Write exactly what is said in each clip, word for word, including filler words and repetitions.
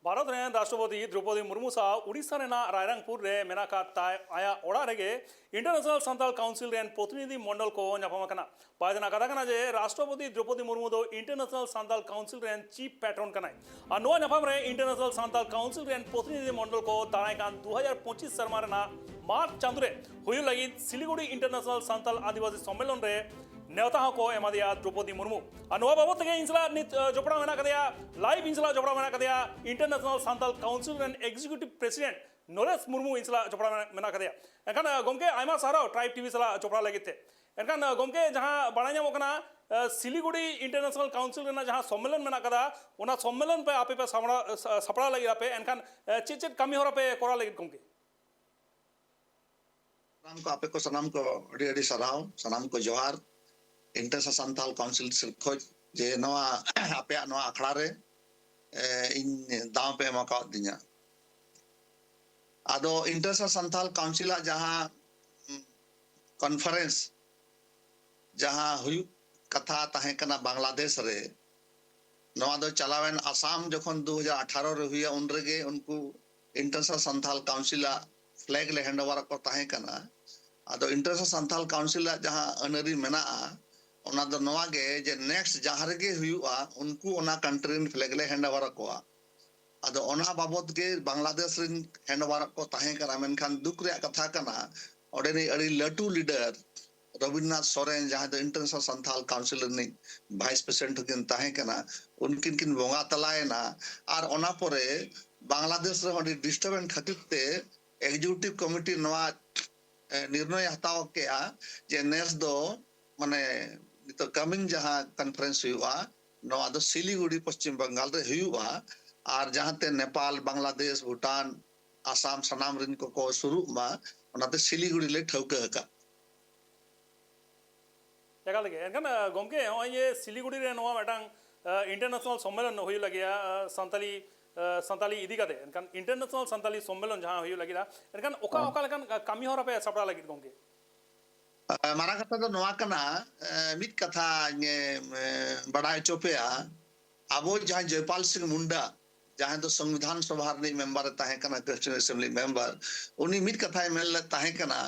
ᱵᱷᱟᱨᱚᱛ ᱨᱮᱱ ᱨᱟᱥᱴᱨᱚᱯᱚᱛᱤ ᱫᱨᱚᱣᱯᱚᱫᱤ ᱢᱩᱨᱢᱩ ᱥᱟᱶ ᱩᱲᱤᱥᱥᱟ ᱨᱮᱱᱟᱜ ᱨᱟᱭᱨᱟᱝᱯᱩᱨ ᱨᱮ ᱢᱮᱱᱟᱜ ᱟᱠᱟᱫ ᱛᱟᱭ ᱟᱭᱟᱜ ᱚᱲᱟᱜ ᱨᱮᱜᱮ ᱤᱱᱴᱟᱨᱱᱮᱥᱱᱟᱞ ᱥᱟᱱᱛᱟᱞ ᱠᱟᱣᱩᱱᱥᱤᱞ ᱨᱮᱱ ᱯᱨᱚᱛᱤᱱᱤᱫᱷᱤ ᱢᱚᱱᱰᱚᱞ ᱠᱚ ᱧᱟᱯᱟᱢ ᱟᱠᱟᱱᱟ᱾ ᱵᱟᱭ ᱫᱮᱱᱟ ᱠᱟᱛᱷᱟ ᱠᱟᱱᱟ ᱡᱮ ᱨᱟᱥᱴᱨᱚᱯᱚᱛᱤ ᱫᱨᱚᱣᱯᱚᱫᱤ ᱢᱩᱨᱢᱩ ᱫᱚ ᱤᱱᱴᱟᱨᱱᱮᱥᱱᱟᱞ ᱥᱟᱱᱛᱟᱞ ᱠᱟᱣᱩᱱᱥᱤᱞ ᱨᱮᱱ ᱪᱤᱯ ᱯᱮᱴᱨᱚᱱ ᱠᱟᱱᱟᱭ᱾ ᱟᱨ ᱱᱚᱣᱟ ᱧᱟᱯᱟᱢ ᱨᱮ ᱤᱱᱴᱟᱨᱱᱮᱥᱱᱟᱞ ᱥᱟᱱᱛᱟᱞ ᱠᱟᱣᱩᱱᱥᱤᱞ ᱨᱮᱱ ᱯᱨᱚᱛᱤᱱᱤᱫᱷᱤ ᱢᱚᱱᱰᱚᱞ ᱠᱚ ᱫᱟᱨᱟᱭ ᱠᱟᱱ ᱫᱩ ᱦᱟᱡᱟᱨ ᱯᱚᱸᱪᱤᱥ ᱥᱮᱨᱢᱟ ᱨᱮᱱᱟᱜ ᱢᱟᱨᱪ ᱪᱟᱸᱫᱳ ᱨᱮ ᱦᱩᱭᱩᱜ ᱞᱟᱹᱜᱤᱫ ᱥᱤᱞᱤᱜᱩᱲᱤ ᱤᱱᱴᱟᱨᱱᱮᱥᱱᱟᱞ ᱥᱟᱱᱛᱟᱞ ᱟᱹᱫᱤᱵᱟᱹᱥᱤ ᱥᱚᱢᱢᱮᱞᱚᱱ ᱨᱮ ᱱᱮᱣᱛᱟ ᱦᱚᱸᱠᱚ ᱮᱢᱟ ᱫᱮᱭᱟ ᱫᱨᱚᱣᱯᱚᱫᱤ ᱢᱩᱨᱢᱩ᱾ ᱟᱨ ᱱᱚᱣᱟ ᱵᱟᱵᱚᱛ ᱛᱮᱜᱮ ᱤᱧ ᱥᱟᱞᱟᱜ ᱱᱤᱛ ᱡᱚᱯᱲᱟᱣ ᱢᱮᱱᱟᱜ ᱠᱟᱫᱮᱭᱟ, ᱞᱟᱭᱤᱵᱷ ᱤᱧ ᱥᱟᱞᱟᱜ ᱡᱚᱯᱲᱟᱣ ᱢᱮᱱᱟᱜ ᱠᱟᱫᱮᱭᱟ ᱤᱱᱴᱟᱨᱱᱮᱥᱱᱟᱞ ᱥᱟᱱᱛᱟᱞ ᱠᱟᱣᱩᱱᱥᱤᱞ ᱨᱮᱱ ᱮᱠᱡᱤᱠᱤᱭᱩᱴᱤᱵᱷ ᱯᱨᱮᱥᱤᱰᱮᱱᱴ ᱱᱚᱨᱮᱥ ᱢᱩᱨᱢᱩ ᱤᱧ ᱥᱟᱞᱟᱜ ᱡᱚᱯᱲᱟᱣ ᱢᱮᱱᱟᱜ ᱠᱟᱫᱮᱭᱟ᱾ ᱮᱱᱠᱷᱟᱱ ᱜᱚᱢᱠᱮ, ᱟᱭᱢᱟ ᱥᱟᱨᱦᱟᱣ ᱴᱨᱟᱭᱤᱵᱽ ᱴᱤᱵᱷᱤ ᱥᱟᱞᱟᱜ ᱡᱚᱯᱲᱟᱣ ᱞᱟᱹᱜᱤᱫ ᱛᱮ᱾ ᱮᱱᱠᱷᱟᱱ ᱜᱚᱢᱠᱮ, ᱡᱟᱦᱟᱸ ᱵᱟᱲᱟᱭ ᱧᱟᱢᱚᱜ ᱠᱟᱱᱟ, ᱥᱤᱞᱤᱜᱩᱲᱤ ᱤᱱᱴᱟᱨᱱᱮᱥᱱᱟᱞ ᱠᱟᱣᱩᱱᱥᱤᱞ ᱨᱮᱱᱟᱜ ᱡᱟᱦᱟᱸ ᱥᱚᱢᱢᱮᱞᱚᱱ ᱢᱮᱱᱟᱜ ᱠᱟᱫᱟ, ᱚᱱᱟ ᱥᱚᱢᱢᱮᱞᱚᱱ ᱯᱮ ᱟᱯᱮ ᱯᱮ ᱥᱟᱯᱲᱟᱣ ᱞᱟᱹᱜᱤᱫ ᱟᱯᱮ, ᱮᱱᱠᱷᱟᱱ ᱪᱮᱫ ᱪᱮᱫ ᱠᱟᱹᱢᱤ ᱦᱚᱨᱟ ᱯᱮ ᱠᱚᱨᱟᱣ ᱞᱟᱹᱜᱤᱫ ᱜᱚᱢᱠᱮ? ᱥᱟᱱᱟᱢ ᱠᱚ, ᱟᱯᱮ ᱠᱚ ᱥᱟᱱᱟᱢ ᱠᱚ ᱟᱹᱰᱤ ᱟᱹᱰᱤ ᱥᱟᱨᱦᱟᱣ, ᱥᱟᱱᱟᱢ ᱠᱚ ᱡᱚᱦᱟᱨ᱾ ᱤᱱᱴᱟᱨᱱᱮᱥᱱᱟᱞ ᱥᱟᱱᱛᱟᱞ ᱠᱟᱣᱩᱱᱥᱤᱞ ᱥᱮᱫ ᱠᱷᱚᱱ ᱡᱮ ᱱᱚᱣᱟ ᱟᱯᱮᱭᱟᱜ ᱱᱚᱣᱟ ᱟᱠᱷᱲᱟ ᱨᱮ, ᱮ, ᱤᱧ ᱫᱟᱣ ᱯᱮ ᱮᱢ ᱟᱠᱟᱣᱟᱫᱤᱧᱟ᱾ ᱟᱫᱚ ᱤᱱᱴᱟᱨᱱᱮᱥᱱᱟᱞ ᱥᱟᱱᱛᱟᱞ ᱠᱟᱣᱩᱱᱥᱤᱞᱟᱜ ᱡᱟᱦᱟᱸ, ᱩᱢ, ᱠᱚᱱᱯᱷᱟᱨᱮᱱᱥ ᱡᱟᱦᱟᱸ ᱦᱩᱭᱩᱜ ᱠᱟᱛᱷᱟ ᱛᱟᱦᱮᱸ ᱠᱟᱱᱟ ᱵᱟᱝᱞᱟᱫᱮᱥ ᱨᱮ, ᱱᱚᱣᱟ ᱫᱚ ᱪᱟᱞᱟᱣᱮᱱ ᱟᱥᱟᱢ ᱡᱚᱠᱷᱚᱱ ᱫᱩ ᱦᱟᱡᱟᱨ ᱟᱴᱷᱟᱨᱚ ᱨᱮ ᱦᱩᱭᱟ, ᱩᱱ ᱨᱮᱜᱮ ᱩᱱᱠᱩ ᱤᱱᱴᱟᱨᱱᱮᱥᱱᱟᱞ ᱥᱟᱱᱛᱟᱞ ᱠᱟᱣᱩᱱᱥᱤᱞᱟᱜ ᱯᱷᱞᱮᱜ ᱞᱮ ᱦᱮᱱᱰ ᱳᱵᱷᱟᱨ ᱠᱚ ᱛᱟᱦᱮᱸ ᱠᱟᱱᱟ᱾ ᱟᱫᱚ ᱤᱱᱴᱟᱨᱱᱮᱥᱱᱟᱞ ᱥᱟᱱᱛᱟᱞ ᱠᱟᱣᱩᱱᱥᱤᱞᱟᱜ ᱡᱟᱦᱟᱸ ᱟᱹᱱ ᱟᱹᱨᱤ ᱢᱮᱱᱟᱜᱼᱟ, ᱚᱱᱟ ᱫᱚ ᱱᱚᱣᱟ ᱜᱮ ᱡᱮ ᱱᱮᱠᱥᱴ ᱡᱟᱦᱟᱸ ᱨᱮᱜᱮ ᱦᱩᱭᱩᱜᱼᱟ, ᱩᱱᱠᱩ ᱚᱱᱟ ᱠᱟᱱᱴᱨᱤ ᱨᱮᱱ ᱯᱷᱞᱮᱜ ᱞᱮ ᱦᱮᱱᱰ ᱳᱵᱷᱟᱨ ᱟᱠᱚᱣᱟ᱾ ᱟᱫᱚ ᱚᱱᱟ ᱵᱟᱵᱚᱛ ᱜᱮ ᱵᱟᱝᱞᱟᱫᱮᱥ ᱨᱮᱱ ᱦᱮᱱᱰ ᱳᱵᱷᱟᱨ ᱠᱚ ᱛᱟᱦᱮᱸ ᱠᱟᱱᱟ, ᱢᱮᱱᱠᱷᱟᱱ ᱫᱩᱠ ᱨᱮᱭᱟᱜ ᱠᱟᱛᱷᱟ ᱠᱟᱱᱟ, ᱚᱸᱰᱮᱱᱤᱡ ᱟᱹᱰᱤ ᱞᱟᱹᱴᱩ ᱞᱤᱰᱟᱨ ᱨᱚᱵᱤᱱᱫᱨᱚᱱᱟᱛᱷ ᱥᱚᱨᱮᱱ, ᱡᱟᱦᱟᱸᱭ ᱫᱚ ᱤᱱᱴᱟᱨᱱᱮᱥᱱᱟᱞ ᱥᱟᱱᱛᱟᱞ ᱠᱟᱣᱩᱱᱥᱤᱞ ᱨᱤᱱᱤᱡ ᱵᱷᱟᱭᱤᱥ ᱯᱨᱮᱥᱤᱰᱮᱱᱴ ᱦᱚᱸᱠᱤᱱ ᱛᱟᱦᱮᱸ ᱠᱟᱱᱟ, ᱩᱱᱠᱤᱱ ᱠᱤᱱ ᱵᱚᱸᱜᱟ ᱛᱟᱞᱟᱭᱮᱱᱟ᱾ ᱟᱨ ᱚᱱᱟ ᱯᱚᱨᱮ ᱵᱟᱝᱞᱟᱫᱮᱥ ᱨᱮᱦᱚᱸ ᱟᱹᱰᱤ ᱰᱤᱥᱴᱟᱨᱵᱮᱱᱥ ᱠᱷᱟᱹᱛᱤᱨ ᱛᱮ ᱮᱠᱡᱤᱠᱤᱭᱩᱴᱤᱵᱷ ᱠᱚᱢᱤᱴᱤ ᱱᱚᱣᱟ, ᱮ, ᱱᱤᱨᱱᱚᱭ ᱦᱟᱛᱟᱣ ᱠᱮᱜᱼᱟ ᱡᱮ ᱱᱮᱥ ᱫᱚ, ᱢᱟᱱᱮ, ᱱᱤᱛᱚᱜ ᱠᱟᱢᱤᱝ ᱡᱟᱦᱟᱸ ᱠᱚᱱᱯᱷᱟᱨᱮᱱᱥ ᱦᱩᱭᱩᱜᱼᱟ, ᱱᱚᱣᱟ ᱫᱚ ᱥᱤᱞᱤᱜᱩᱲᱤ, ᱯᱚᱥᱪᱤᱢ ᱵᱟᱝᱜᱟᱞ ᱨᱮ ᱦᱩᱭᱩᱜᱼᱟ᱾ ᱟᱨ ᱡᱟᱦᱟᱸᱛᱮ ᱱᱮᱯᱟᱞ, ᱵᱟᱝᱞᱟᱫᱮᱥ, ᱵᱷᱩᱴᱟᱱ, ᱟᱥᱟᱢ ᱥᱟᱱᱟᱢ ᱨᱮᱱ ᱠᱚᱠᱚ ᱥᱩᱨᱩᱜ ᱢᱟ, ᱚᱱᱟᱛᱮ ᱥᱤᱞᱤᱜᱩᱲᱤ ᱞᱮ ᱴᱷᱟᱹᱣᱠᱟᱹ ᱟᱠᱟᱫ᱾ ᱮᱠᱟᱞ ᱜᱮ᱾ ᱮᱱᱠᱷᱟᱱ, ᱟ, ᱜᱚᱢᱠᱮ, ᱱᱚᱜᱼᱚᱭ ᱡᱮ ᱥᱤᱞᱤᱜᱩᱲᱤ ᱨᱮ ᱱᱚᱣᱟ ᱢᱤᱫᱴᱟᱝ, ᱟ, ᱤᱱᱴᱟᱨᱱᱮᱥᱱᱟᱞ ᱥᱚᱢᱢᱮᱞᱚᱱ ᱦᱩᱭᱩᱜ ᱞᱟᱹᱜᱤᱫ, ᱟ, ᱥᱟᱱᱛᱟᱞᱤ, ᱟ, ᱥᱟᱱᱛᱟᱞᱤ ᱤᱫᱤ ᱠᱟᱛᱮ, ᱮᱱᱠᱷᱟᱱ ᱤᱱᱴᱟᱨᱱᱮᱥᱱᱟᱞ ᱥᱟᱱᱛᱟᱞᱤ ᱥᱚᱢᱢᱮᱞᱚᱱ ᱡᱟᱦᱟᱸ ᱦᱩᱭᱩᱜ ᱞᱟᱹᱜᱤᱫ, ᱮᱱᱠᱷᱟᱱ ᱚᱠᱟ ᱦᱮᱸ᱾ ᱚᱠᱟ ᱞᱮᱠᱟᱱ, ᱟ, ᱠᱟᱹᱢᱤ ᱦᱚᱨᱟ ᱯᱮ ᱥᱟᱯᱲᱟᱣ ᱞᱟᱹᱜᱤᱫ ᱜᱚᱢᱠᱮ? ᱟ, ᱢᱟᱨᱟᱝ ᱠᱟᱛᱷᱟ ᱫᱚ ᱱᱚᱣᱟ ᱠᱟᱱᱟ, ᱮ, ᱢᱤᱫ ᱠᱟᱛᱷᱟᱧ, ᱮ, ᱵᱟᱰᱟᱭ ᱦᱚᱪᱚ ᱯᱮᱭᱟ, ᱟᱵᱚ ᱡᱟᱦᱟᱸᱭ ᱡᱚᱭᱯᱟᱞ ᱥᱤᱝ ᱢᱩᱱᱰᱟ, ᱡᱟᱦᱟᱸᱭ ᱫᱚ ᱥᱚᱝᱵᱤᱫᱷᱟᱱ ᱥᱚᱵᱷᱟ ᱨᱤᱱᱤᱡ ᱢᱮᱢᱵᱟᱨ ᱮ ᱛᱟᱦᱮᱸ ᱠᱟᱱᱟ, ᱠᱚᱱᱥᱴᱤᱴᱩᱭᱮᱱᱴ ᱮᱥᱮᱢᱵᱞᱤ ᱢᱮᱢᱵᱟᱨ, ᱩᱱᱤ ᱢᱤᱫ ᱠᱟᱛᱷᱟᱭ ᱢᱮᱱ ᱞᱮᱫ ᱛᱟᱦᱮᱸ ᱠᱟᱱᱟ᱾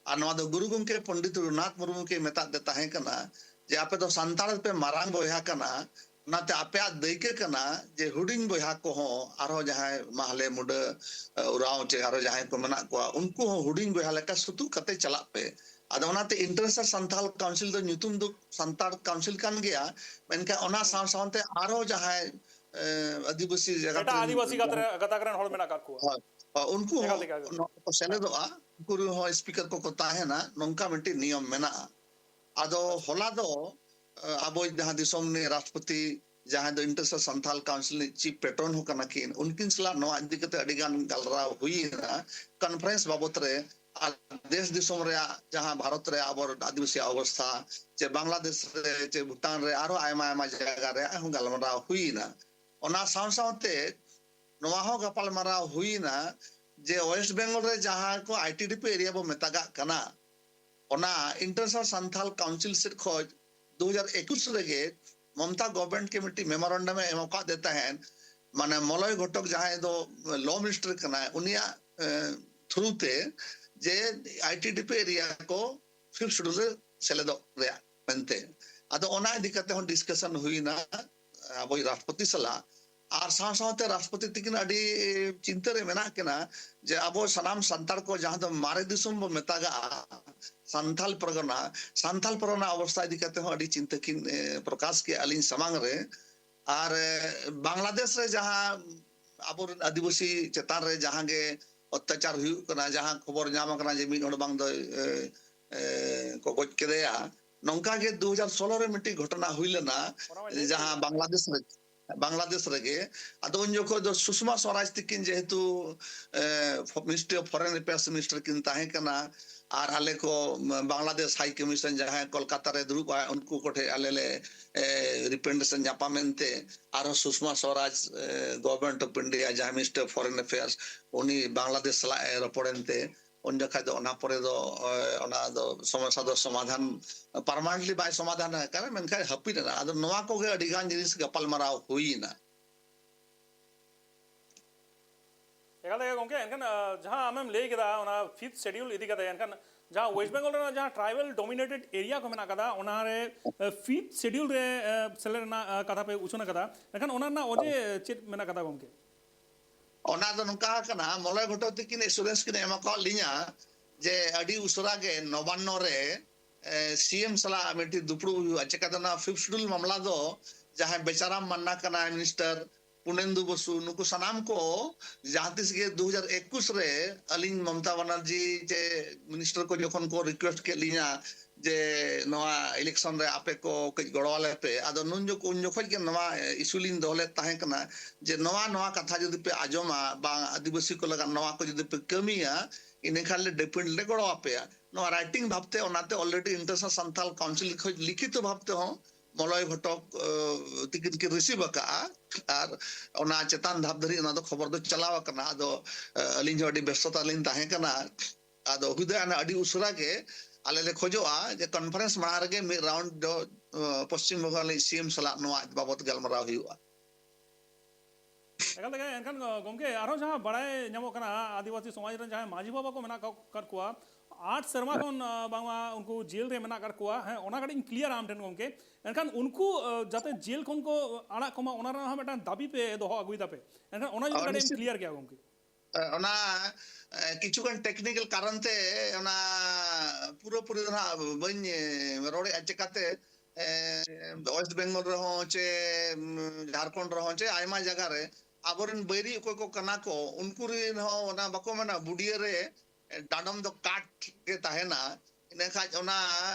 ᱟᱨ ᱱᱚᱣᱟ ᱫᱚ ᱜᱩᱨᱩ ᱜᱚᱢᱠᱮ ᱯᱚᱱᱰᱤᱛ ᱨᱚᱜᱷᱩᱱᱟᱛᱷ ᱢᱩᱨᱢᱩ ᱜᱮ ᱢᱮᱛᱟᱫ ᱫᱮ ᱛᱟᱦᱮᱸ ᱠᱟᱱᱟ ᱡᱮ ᱟᱯᱮ ᱫᱚ ᱥᱟᱱᱛᱟᱲ ᱯᱮ ᱢᱟᱨᱟᱝ ᱵᱚᱭᱦᱟ ᱠᱟᱱᱟ, ᱚᱱᱟᱛᱮ ᱟᱯᱮᱭᱟᱜ ᱫᱟᱹᱭᱠᱟᱹ ᱠᱟᱱᱟ ᱡᱮ ᱦᱩᱰᱤᱧ ᱵᱚᱭᱦᱟ ᱠᱚᱦᱚᱸ ᱟᱨᱦᱚᱸ ᱡᱟᱦᱟᱸᱭ ᱢᱟᱦᱞᱮ, ᱢᱩᱰᱟᱹ, ᱩᱨᱟᱣ ᱪᱮ ᱟᱨᱦᱚᱸ ᱡᱟᱦᱟᱸᱭ ᱠᱚ ᱢᱮᱱᱟᱜ ᱠᱚᱣᱟ, ᱩᱱᱠᱩ ᱦᱚᱸ ᱦᱩᱰᱤᱧ ᱵᱚᱭᱦᱟ ᱞᱮᱠᱟ ᱥᱩᱛᱩᱜ ᱠᱟᱛᱮ ᱪᱟᱞᱟᱜ ᱯᱮ᱾ ᱟᱫᱚ ᱚᱱᱟᱛᱮ ᱤᱱᱴᱟᱨᱱᱮᱥᱱᱟᱞ ᱥᱟᱱᱛᱟᱞ ᱠᱟᱣᱩᱱᱥᱤᱞ ᱫᱚ ᱧᱩᱛᱩᱢ ᱫᱚ ᱥᱟᱱᱛᱟᱲ ᱠᱟᱣᱩᱱᱥᱤᱞ ᱠᱟᱱ ᱜᱮᱭᱟ, ᱢᱮᱱᱠᱷᱟᱱ ᱚᱱᱟ ᱥᱟᱶ ᱥᱟᱶᱛᱮ ᱟᱨᱦᱚᱸ ᱡᱟᱦᱟᱸᱭ, ᱮ, ᱟᱹᱫᱤᱵᱟᱹᱥᱤ ᱡᱟᱭᱜᱟ ᱮᱴᱟᱜ ᱠᱚᱨᱮᱱ ᱟᱹᱫᱤᱵᱟᱹᱥᱤ ᱜᱟᱛᱨᱮ-, ᱜᱟᱛᱟᱠ ᱨᱮᱱ ᱦᱚᱲ ᱢᱮᱱᱟᱜ ᱟᱠᱟᱫ ᱠᱚᱣᱟ᱾ ᱦᱳᱭ, ᱦᱳᱭ, ᱩᱱᱠᱩ ᱮᱠᱟᱞ ᱦᱚᱸ ᱛᱮ, ᱮᱠᱟᱞ ᱛᱮ᱾ ᱱᱚᱣᱟ ᱠᱚ ᱥᱮᱞᱮᱫᱚᱜᱼᱟ, ᱩᱱᱠᱩ ᱨᱮᱦᱚᱸ ᱥᱯᱤᱠᱟᱨ ᱠᱚᱠᱚ ᱛᱟᱦᱮᱱᱟ, ᱱᱚᱝᱠᱟ ᱢᱤᱫᱴᱤᱡ ᱱᱤᱭᱚᱢ ᱢᱮᱱᱟᱜᱼᱟ᱾ ᱟᱫᱚ ᱟᱪᱪᱷᱟ᱾ ᱦᱚᱞᱟ ᱫᱚ, ᱮ, ᱟᱵᱚ ᱡᱟᱦᱟᱸ ᱫᱤᱥᱚᱢ ᱨᱤᱱᱤᱡ ᱨᱟᱥᱴᱨᱚᱯᱚᱛᱤ, ᱡᱟᱦᱟᱸᱭ ᱫᱚ ᱤᱱᱴᱟᱨᱱᱮᱥᱱᱟᱞ ᱥᱟᱱᱛᱟᱞ ᱠᱟᱣᱩᱱᱥᱤᱞ ᱨᱤᱱᱤᱡ ᱪᱤᱯ ᱯᱮᱴᱨᱚᱱ ᱦᱚᱸ ᱠᱟᱱᱟ ᱠᱤᱱ, ᱩᱱᱠᱤᱱ ᱥᱟᱞᱟᱜ ᱱᱚᱣᱟ ᱤᱫᱤ ᱠᱟᱛᱮ ᱟᱹᱰᱤ ᱜᱟᱱ ᱜᱟᱞᱢᱟᱨᱟᱣ ᱦᱩᱭ ᱮᱱᱟ᱾ ᱠᱚᱱᱯᱷᱟᱨᱮᱱᱥ ᱵᱟᱵᱚᱛ ᱨᱮ ᱟᱨ ᱫᱮᱥ ᱫᱤᱥᱚᱢ ᱨᱮᱭᱟᱜ ᱡᱟᱦᱟᱸ ᱵᱷᱟᱨᱚᱛ ᱨᱮ ᱟᱵᱚ ᱟᱹᱫᱤᱵᱟᱹᱥᱤ ᱚᱵᱚᱥᱛᱷᱟ, ᱪᱮ ᱵᱟᱝᱞᱟᱫᱮᱥ ᱨᱮ, ᱪᱮ ᱵᱷᱩᱴᱟᱱ ᱨᱮ, ᱟᱨᱦᱚᱸ ᱟᱭᱢᱟ ᱟᱭᱢᱟ ᱡᱟᱭᱜᱟ ᱨᱮ ᱦᱚᱸ ᱜᱟᱞᱢᱟᱨᱟᱣ ᱦᱩᱭ ᱮᱱᱟ᱾ ᱚᱱᱟ ᱥᱟᱶ ᱥᱟᱶᱛᱮ ᱱᱚᱣᱟ ᱦᱚᱸ ᱜᱟᱯᱟᱞ ᱢᱟᱨᱟᱣ ᱦᱩᱭ ᱮᱱᱟ ᱡᱮ ᱳᱭᱮᱥᱴ ᱵᱮᱝᱜᱚᱞ ᱨᱮ ᱡᱟᱦᱟᱸ ᱠᱚ I T D P area ᱵᱚ ᱢᱮᱛᱟᱜᱟᱜ ᱠᱟᱱᱟ, ᱚᱱᱟ ᱤᱱᱴᱟᱨᱱᱮᱥᱱᱟᱞ ᱥᱟᱱᱛᱷᱟᱞ ᱠᱟᱣᱩᱱᱥᱤᱞ ᱥᱮᱫ ᱠᱷᱚᱱ ᱫᱩ ᱦᱟᱡᱟᱨ ᱮᱠᱩᱥ ᱨᱮᱜᱮ ᱢᱚᱢᱛᱟ ᱜᱚᱵᱷᱚᱨᱱᱢᱮᱱᱴ ᱠᱮ ᱢᱤᱫᱴᱤᱡ ᱢᱮᱢᱳᱨᱟᱱᱰᱟᱢ ᱮ ᱮᱢ ᱟᱠᱟᱫ ᱫᱮ ᱛᱟᱦᱮᱸᱫ, ᱢᱟᱱᱮ ᱢᱚᱞᱚᱭ ᱜᱷᱚᱴᱚᱠ ᱡᱟᱦᱟᱸᱭ ᱫᱚ ᱞᱚ ᱢᱤᱱᱤᱥᱴᱟᱨ ᱠᱟᱱᱟᱭ, ᱩᱱᱤᱭᱟᱜ, ᱮ, ᱛᱷᱨᱩ ᱛᱮ ᱡᱮ I T D P area ᱠᱚ ᱯᱷᱤᱯᱛᱷ ᱥᱤᱰᱩᱞ ᱨᱮ ᱥᱮᱞᱮᱫᱚᱜ ᱨᱮᱭᱟᱜ ᱢᱮᱱᱛᱮ᱾ ᱟᱫᱚ ᱚᱱᱟ ᱤᱫᱤ ᱠᱟᱛᱮ ᱦᱚᱸ ᱰᱤᱥᱠᱟᱥᱚᱱ ᱦᱩᱭᱱᱟ ᱟᱵᱚᱭᱤᱡ ᱨᱟᱥᱴᱨᱚᱯᱚᱛᱤ ᱥᱟᱞᱟᱜ᱾ ᱟᱨ ᱥᱟᱶ ᱥᱟᱶᱛᱮ ᱨᱟᱥᱴᱨᱚᱯᱚᱛᱤ ᱛᱤᱠᱤᱱ ᱟᱹᱰᱤ ᱪᱤᱱᱛᱟᱹ ᱨᱮ ᱢᱮᱱᱟᱜ ᱠᱤᱱᱟ ᱡᱮ ᱟᱵᱚ ᱥᱟᱱᱟᱢ ᱥᱟᱱᱛᱟᱲ ᱠᱚ ᱡᱟᱦᱟᱸ ᱫᱚ ᱢᱟᱨᱮ ᱫᱤᱥᱚᱢ ᱵᱚ ᱢᱮᱛᱟᱜᱟᱜᱼᱟ, ᱥᱟᱱᱛᱟᱞ ᱯᱟᱨᱜᱟᱱᱟ, ᱥᱟᱱᱛᱟᱞ ᱯᱟᱨᱜᱟᱱᱟ ᱚᱵᱚᱥᱛᱷᱟ ᱤᱫᱤ ᱠᱟᱛᱮ ᱦᱚᱸ ᱟᱹᱰᱤ ᱪᱤᱱᱛᱟᱹ ᱠᱤᱱ, ᱮ, ᱯᱨᱚᱠᱟᱥ ᱠᱮᱜᱼᱟ ᱟᱹᱞᱤᱧ ᱥᱟᱢᱟᱝ ᱨᱮ᱾ ᱟᱨ, ᱮ, ᱵᱟᱝᱞᱟᱫᱮᱥ ᱨᱮ ᱡᱟᱦᱟᱸ ᱟᱵᱚᱨᱮᱱ ᱟᱹᱫᱤᱵᱟᱹᱥᱤ ᱪᱮᱛᱟᱱ ᱨᱮ ᱡᱟᱦᱟᱸ ᱜᱮ ᱚᱛᱛᱟᱪᱟᱨ ᱦᱩᱭᱩᱜ ᱠᱟᱱᱟ, ᱡᱟᱦᱟᱸ ᱠᱷᱚᱵᱚᱨ ᱧᱟᱢ ᱟᱠᱟᱱᱟ ᱡᱮ ᱢᱤᱫ ᱦᱚᱲ ᱵᱟᱝ ᱫᱚ, ᱮ, ᱮ, ᱠᱚ ᱜᱚᱡ ᱠᱮᱫᱮᱭᱟ, ᱱᱚᱝᱠᱟ ᱜᱮ ᱫᱩ ᱦᱟᱡᱟᱨ ᱥᱳᱞᱳ ᱨᱮ ᱢᱤᱫᱴᱤᱡ ᱜᱷᱚᱴᱚᱱᱟ ᱦᱩᱭ ᱞᱮᱱᱟ, ᱚᱱᱟ ᱢᱟ ᱞᱟᱹᱭ ᱡᱟᱦᱟᱸ ᱢᱮ᱾ ᱵᱟᱝᱞᱟᱫᱮᱥ ᱨᱮ, ᱵᱟᱝᱞᱟᱫᱮᱥ ᱨᱮᱜᱮ᱾ ᱟᱫᱚ ᱩᱱ ᱡᱚᱠᱷᱚᱱ ᱫᱚ ᱥᱩᱥᱢᱟ ᱥᱣᱟᱨᱟᱡᱽ ᱛᱤᱠᱤᱱ ᱡᱮᱦᱮᱛᱩ, ᱮ, ᱯᱷᱚ-, ministry of foreign affairs minister ᱠᱤᱱ ᱛᱟᱦᱮᱸ ᱠᱟᱱᱟ, ᱟᱨ ᱟᱞᱮ ᱠᱚ, ᱩᱢ, ᱵᱟᱝᱞᱟᱫᱮᱥ ᱦᱟᱭ ᱠᱚᱢᱤᱥᱚᱱ ᱡᱟᱦᱟᱸᱭ ᱠᱳᱞᱠᱟᱛᱟ ᱨᱮ ᱫᱩᱲᱩᱵ ᱟᱭ, ᱩᱱᱠᱩ ᱠᱚᱴᱷᱮᱱ ᱟᱞᱮ ᱞᱮ, ᱮ, ᱨᱤᱯᱨᱮᱡᱮᱱᱴᱮᱥᱚᱱ ᱧᱟᱯᱟᱢ ᱮᱱᱛᱮ, ᱟᱨᱦᱚᱸ ᱥᱩᱥᱢᱟ ᱥᱣᱟᱨᱟᱡᱽ, ᱮ, ᱜᱚᱵᱷᱚᱨᱱᱢᱮᱱᱴ ᱚᱯᱷ ᱤᱱᱰᱤᱭᱟ ᱡᱟᱦᱟᱸᱭ ᱢᱤᱱᱤᱥᱴᱟᱨ ᱚᱯᱷ ᱯᱷᱚᱨᱮᱱ ᱮᱯᱷᱮᱭᱟᱨᱥ, ᱩᱱᱤ ᱵᱟᱝᱞᱟᱫᱮᱥ ᱥᱟᱞᱟᱜ ᱮ ᱨᱚᱯᱚᱲ ᱮᱱᱛᱮ, ᱩᱱ ᱡᱚᱠᱷᱟᱡ ᱫᱚ ᱚᱱᱟ ᱯᱚᱨᱮ ᱫᱚ, ᱮ, ᱚᱱᱟ ᱫᱚ ᱥᱚᱢᱚᱥᱥᱟ ᱫᱚ ᱥᱚᱢᱟᱫᱷᱟᱱ, ᱯᱟᱨᱢᱟᱱᱮᱱᱴᱞᱤ ᱵᱟᱭ ᱥᱚᱢᱟᱫᱷᱟᱱ ᱟᱠᱟᱱᱟ, ᱢᱮᱱᱠᱷᱟᱱ ᱦᱟᱹᱯᱤᱫ ᱮᱱᱟ᱾ ᱟᱫᱚ ᱱᱚᱣᱟ ᱠᱚᱜᱮ ᱟᱹᱰᱤ ᱜᱟᱱ ᱡᱤᱱᱤᱥ ᱜᱟᱯᱟᱞ ᱢᱟᱨᱟᱣ ᱦᱩᱭ ᱮᱱᱟ᱾ ᱮᱠᱟᱞ ᱛᱮᱜᱮ ᱜᱚᱢᱠᱮ, ᱮᱱᱠᱷᱟᱱ ᱟᱸ, ᱡᱟᱦᱟᱸ ᱟᱢᱮᱢ ᱞᱟᱹᱭ ᱠᱮᱫᱟ ᱚᱱᱟ ᱯᱷᱤᱯᱛᱷ ᱥᱮᱰᱤᱭᱩᱞ ᱤᱫᱤ ᱠᱟᱛᱮ, ᱮᱱᱠᱷᱟᱱ ᱡᱟᱦᱟᱸ ᱳᱭᱮᱥᱴ ᱵᱮᱝᱜᱚᱞ ᱨᱮᱱᱟᱜ ᱡᱟᱦᱟᱸ ᱴᱨᱟᱭᱵᱟᱞ ᱰᱳᱢᱤᱱᱮᱴᱮᱰ ᱮᱨᱤᱭᱟ ᱠᱚ ᱢᱮᱱᱟᱜ ᱠᱟᱫᱟ, ᱚᱱᱟᱨᱮ ᱯᱷᱤᱯᱛᱷ ᱥᱮᱰᱤᱭᱩᱞ ᱨᱮ ᱟᱸ, ᱥᱮᱞᱮᱫ ᱨᱮᱱᱟᱜ ᱟᱸ, ᱠᱟᱛᱷᱟ ᱯᱮ ᱩᱪᱷᱟᱹᱱ ᱠᱟᱫᱟ, ᱮᱱᱠᱷᱟᱱ ᱚᱱᱟ ᱨᱮᱱᱟᱜ ᱚᱡᱮ ᱪᱮᱫ ᱢᱮᱱᱟᱜ ᱠᱟᱫᱟ ᱜᱚᱢᱠᱮ? ᱚᱱᱟ ᱫᱚ ᱱᱚᱝᱠᱟ ᱠᱟᱱᱟ, ᱢᱚᱞᱚᱭ ᱜᱷᱚᱴᱚᱠ ᱛᱤᱠᱤᱱ ᱮᱥᱩᱨᱮᱱᱥ ᱠᱤᱱ ᱮᱢ ᱟᱠᱟᱫ ᱞᱤᱧᱟ ᱡᱮ ᱟᱹᱰᱤ ᱩᱥᱟᱹᱨᱟ ᱜᱮ ᱱᱚᱵᱟᱱᱱᱚ ᱨᱮ ᱥᱤ ᱮᱢ ᱥᱟᱞᱟᱜ ᱢᱤᱫᱴᱤᱡ ᱫᱩᱯᱲᱩᱵ ᱦᱩᱭᱩᱜᱼᱟ᱾ ᱪᱮᱠᱟᱛᱮ ᱚᱱᱟ ᱯᱷᱤᱯᱛᱷ ᱥᱮᱰᱩᱞ ᱢᱟᱢᱞᱟ ᱫᱚ ᱡᱟᱦᱟᱸᱭ ᱵᱮᱪᱟᱨᱟᱢ ᱢᱟᱱᱱᱟ ᱠᱟᱱᱟᱭ, ᱢᱤᱱᱤᱥᱴᱟᱨ ᱯᱩᱨᱱᱮᱱᱫᱩ ᱵᱚᱥᱩ, ᱱᱩᱠᱩ ᱥᱟᱱᱟᱢ ᱠᱚ ᱡᱟᱦᱟᱸ ᱛᱤᱥ ᱜᱮ ᱫᱩ ᱦᱟᱡᱟᱨ ᱮᱠᱩᱥ ᱨᱮ ᱟᱹᱞᱤᱧ ᱢᱚᱢᱚᱛᱟ ᱵᱟᱱᱟᱨᱡᱤ ᱡᱮ ᱢᱤᱱᱤᱥᱴᱟᱨ ᱠᱚ ᱡᱚᱠᱷᱚᱱ ᱠᱚ ᱨᱤᱠᱩᱭᱮᱥᱴ ᱠᱮᱫ ᱞᱤᱧᱟ ᱡᱮ ᱱᱚᱣᱟ ᱤᱞᱮᱠᱥᱚᱱ ᱨᱮ ᱟᱯᱮ ᱠᱚ ᱠᱟᱹᱡ ᱜᱚᱲᱚ ᱟᱞᱮ ᱯᱮ, ᱟᱫᱚ ᱱᱩᱱ ᱡᱚᱠᱷᱚᱱ ᱩᱱ ᱡᱚᱠᱷᱚᱱ ᱜᱮ ᱱᱚᱣᱟ ᱤᱥᱩ ᱞᱤᱧ ᱫᱚᱦᱚ ᱞᱮᱫ ᱛᱟᱦᱮᱸ ᱠᱟᱱᱟ ᱡᱮ ᱱᱚᱣᱟ ᱱᱚᱣᱟ ᱠᱟᱛᱷᱟ ᱡᱩᱫᱤ ᱯᱮ ᱟᱸᱡᱚᱢᱟ, ᱵᱟᱝ ᱟᱹᱫᱤᱵᱟᱹᱥᱤ ᱠᱚ ᱞᱟᱹᱜᱤᱫ ᱱᱚᱣᱟ ᱠᱚ ᱡᱩᱫᱤ ᱯᱮ ᱠᱟᱹᱢᱤᱭᱟ, ᱤᱱᱟᱹᱠᱷᱟᱱ ᱞᱮ ᱰᱮᱯᱷᱤᱱᱮᱴᱞᱤ ᱞᱮ ᱜᱚᱲᱚ ᱟᱯᱮᱭᱟ᱾ ᱱᱚᱣᱟ ᱨᱟᱭᱴᱤᱝ ᱵᱷᱟᱵᱛᱮ, ᱚᱱᱟᱛᱮ ᱚᱞᱨᱮᱰᱤ ᱤᱱᱴᱟᱨᱱᱮᱥᱚᱱᱟᱞ ᱥᱟᱱᱛᱟᱞ ᱠᱟᱣᱩᱱᱥᱤᱞ ᱠᱷᱚᱱ ᱞᱤᱠᱷᱤᱛᱚ ᱵᱷᱟᱵ ᱛᱮᱦᱚᱸ ᱢᱚᱞᱚᱭ ᱜᱷᱚᱴᱚᱠ ᱛᱤᱠᱤᱱ ᱠᱤᱱ ᱨᱤᱥᱤᱵᱷ ᱟᱠᱟᱫᱼᱟ᱾ ᱟᱨ ᱚᱱᱟ ᱪᱮᱛᱟᱱ ᱫᱷᱟᱯ ᱫᱷᱟᱹᱨᱤᱡ ᱚᱱᱟ ᱫᱚ ᱠᱷᱚᱵᱚᱨ ᱫᱚ ᱪᱟᱞᱟᱣ ᱟᱠᱟᱱᱟ᱾ ᱟᱫᱚ ᱟᱹᱞᱤᱧ ᱦᱚᱸ ᱟᱹᱰᱤ ᱵᱮᱥᱛᱚᱛᱟ ᱞᱤᱧ ᱛᱟᱦᱮᱸ ᱠᱟᱱᱟ᱾ ᱟᱫᱚ ᱦᱩᱭ ᱫᱟᱲᱮᱭᱟᱜᱼᱟ ᱟᱹᱰᱤ ᱩᱥᱟᱹᱨᱟ ᱜᱮ ᱟᱞᱮ ᱞᱮ ᱠᱷᱚᱡᱚᱜᱼᱟ ᱡᱮ ᱠᱚᱱᱯᱷᱟᱨᱮᱱᱥ ᱢᱟᱲᱟᱝ ᱨᱮᱜᱮ ᱢᱤᱫ ᱨᱟᱣᱩᱱᱰ ᱫᱚ ᱯᱚᱥᱪᱤᱢ ᱵᱟᱝᱜᱟᱞ ᱨᱤᱱᱤᱡ ᱥᱤ ᱮᱢ ᱥᱟᱞᱟᱜ ᱱᱚᱣᱟ ᱵᱟᱵᱚᱛ ᱜᱟᱞᱢᱟᱨᱟᱣ ᱦᱩᱭᱩᱜᱼᱟ᱾ ᱮᱠᱟᱞ ᱛᱮᱜᱮ᱾ ᱮᱱᱠᱷᱟᱱ ᱜᱚᱢᱠᱮ, ᱟᱨᱦᱚᱸ ᱡᱟᱦᱟᱸ ᱵᱟᱲᱟᱭ ᱧᱟᱢᱚᱜ ᱠᱟᱱᱟ, ᱟᱹᱫᱤᱵᱟᱹᱥᱤ ᱥᱚᱢᱟᱡᱽ ᱨᱮᱱ ᱡᱟᱦᱟᱸᱭ ᱢᱟᱹᱡᱷᱤ ᱵᱟᱵᱟ ᱠᱚ ᱢᱮᱱᱟᱜ ᱟᱠᱟᱫ ᱠᱚᱣᱟ, ᱟᱴ ᱥᱮᱨᱢᱟ ᱠᱷᱚᱱ ᱵᱟᱝᱢᱟ ᱩᱱᱠᱩ ᱡᱮᱞ ᱨᱮ ᱢᱮᱱᱟᱜ ᱟᱠᱟᱫ ᱠᱚᱣᱟ᱾ ᱦᱮᱸ, ᱚᱱᱟ ᱠᱟᱹᱴᱤᱡ ᱤᱧ ᱠᱞᱤᱭᱟᱨᱟ ᱟᱢ ᱴᱷᱮᱱ ᱜᱚᱢᱠᱮ᱾ ᱮᱱᱠᱷᱟᱱ ᱩᱱᱠᱩ ᱡᱟᱛᱮ ᱡᱮᱞ ᱠᱷᱚᱱ ᱠᱚ ᱟᱲᱟᱜ ᱠᱚᱢᱟ, ᱚᱱᱟ ᱨᱮᱱᱟᱜ ᱦᱚᱸ ᱢᱤᱫᱴᱟᱝ ᱫᱟᱹᱵᱤ ᱯᱮ ᱫᱚᱦᱚ ᱟᱹᱜᱩᱭ ᱛᱟᱯᱮ᱾ ᱮᱱᱠᱷᱟᱱ ᱚᱱᱟ ᱡᱩᱫᱤ ᱠᱟᱹᱴᱤᱡ ᱮᱢ ᱠᱞᱤᱭᱟᱨ ᱠᱮᱭᱟ ᱜᱚᱢᱠᱮ᱾ ᱚᱱᱟ ᱠᱤᱪᱷᱩᱜᱟᱱ ᱴᱮᱠᱱᱤᱠᱮᱞ ᱠᱟᱨᱚᱱ ᱛᱮ ᱚᱱᱟ ᱯᱩᱨᱟᱹᱯᱩᱨᱤ ᱫᱚ ᱱᱟᱦᱟᱜ ᱵᱟᱹᱧ ᱨᱚᱲᱮᱫᱼᱟ᱾ ᱪᱮᱠᱟᱛᱮ ᱳᱭᱮᱥᱴ ᱵᱮᱝᱜᱚᱞ ᱨᱮᱦᱚᱸ ᱪᱮ ᱡᱷᱟᱲᱠᱷᱚᱸᱰ ᱨᱮᱦᱚᱸ ᱪᱮ ᱟᱭᱢᱟ ᱡᱟᱭᱜᱟ ᱨᱮ ᱟᱵᱚᱨᱮᱱ ᱵᱟᱹᱭᱨᱤ ᱚᱠᱚᱭ ᱠᱚ ᱠᱟᱱᱟ ᱠᱚ, ᱩᱱᱠᱩ ᱨᱮᱱ ᱦᱚᱸ ᱚᱱᱟ ᱵᱟᱠᱚ ᱢᱮᱱᱟ ᱵᱩᱰᱤᱭᱟᱹ ᱨᱮ ᱰᱟᱰᱚᱢ ᱫᱚ ᱠᱟᱴ ᱜᱮ ᱛᱟᱦᱮᱱᱟ᱾ ᱤᱱᱟᱹ ᱠᱷᱟᱡ ᱚᱱᱟ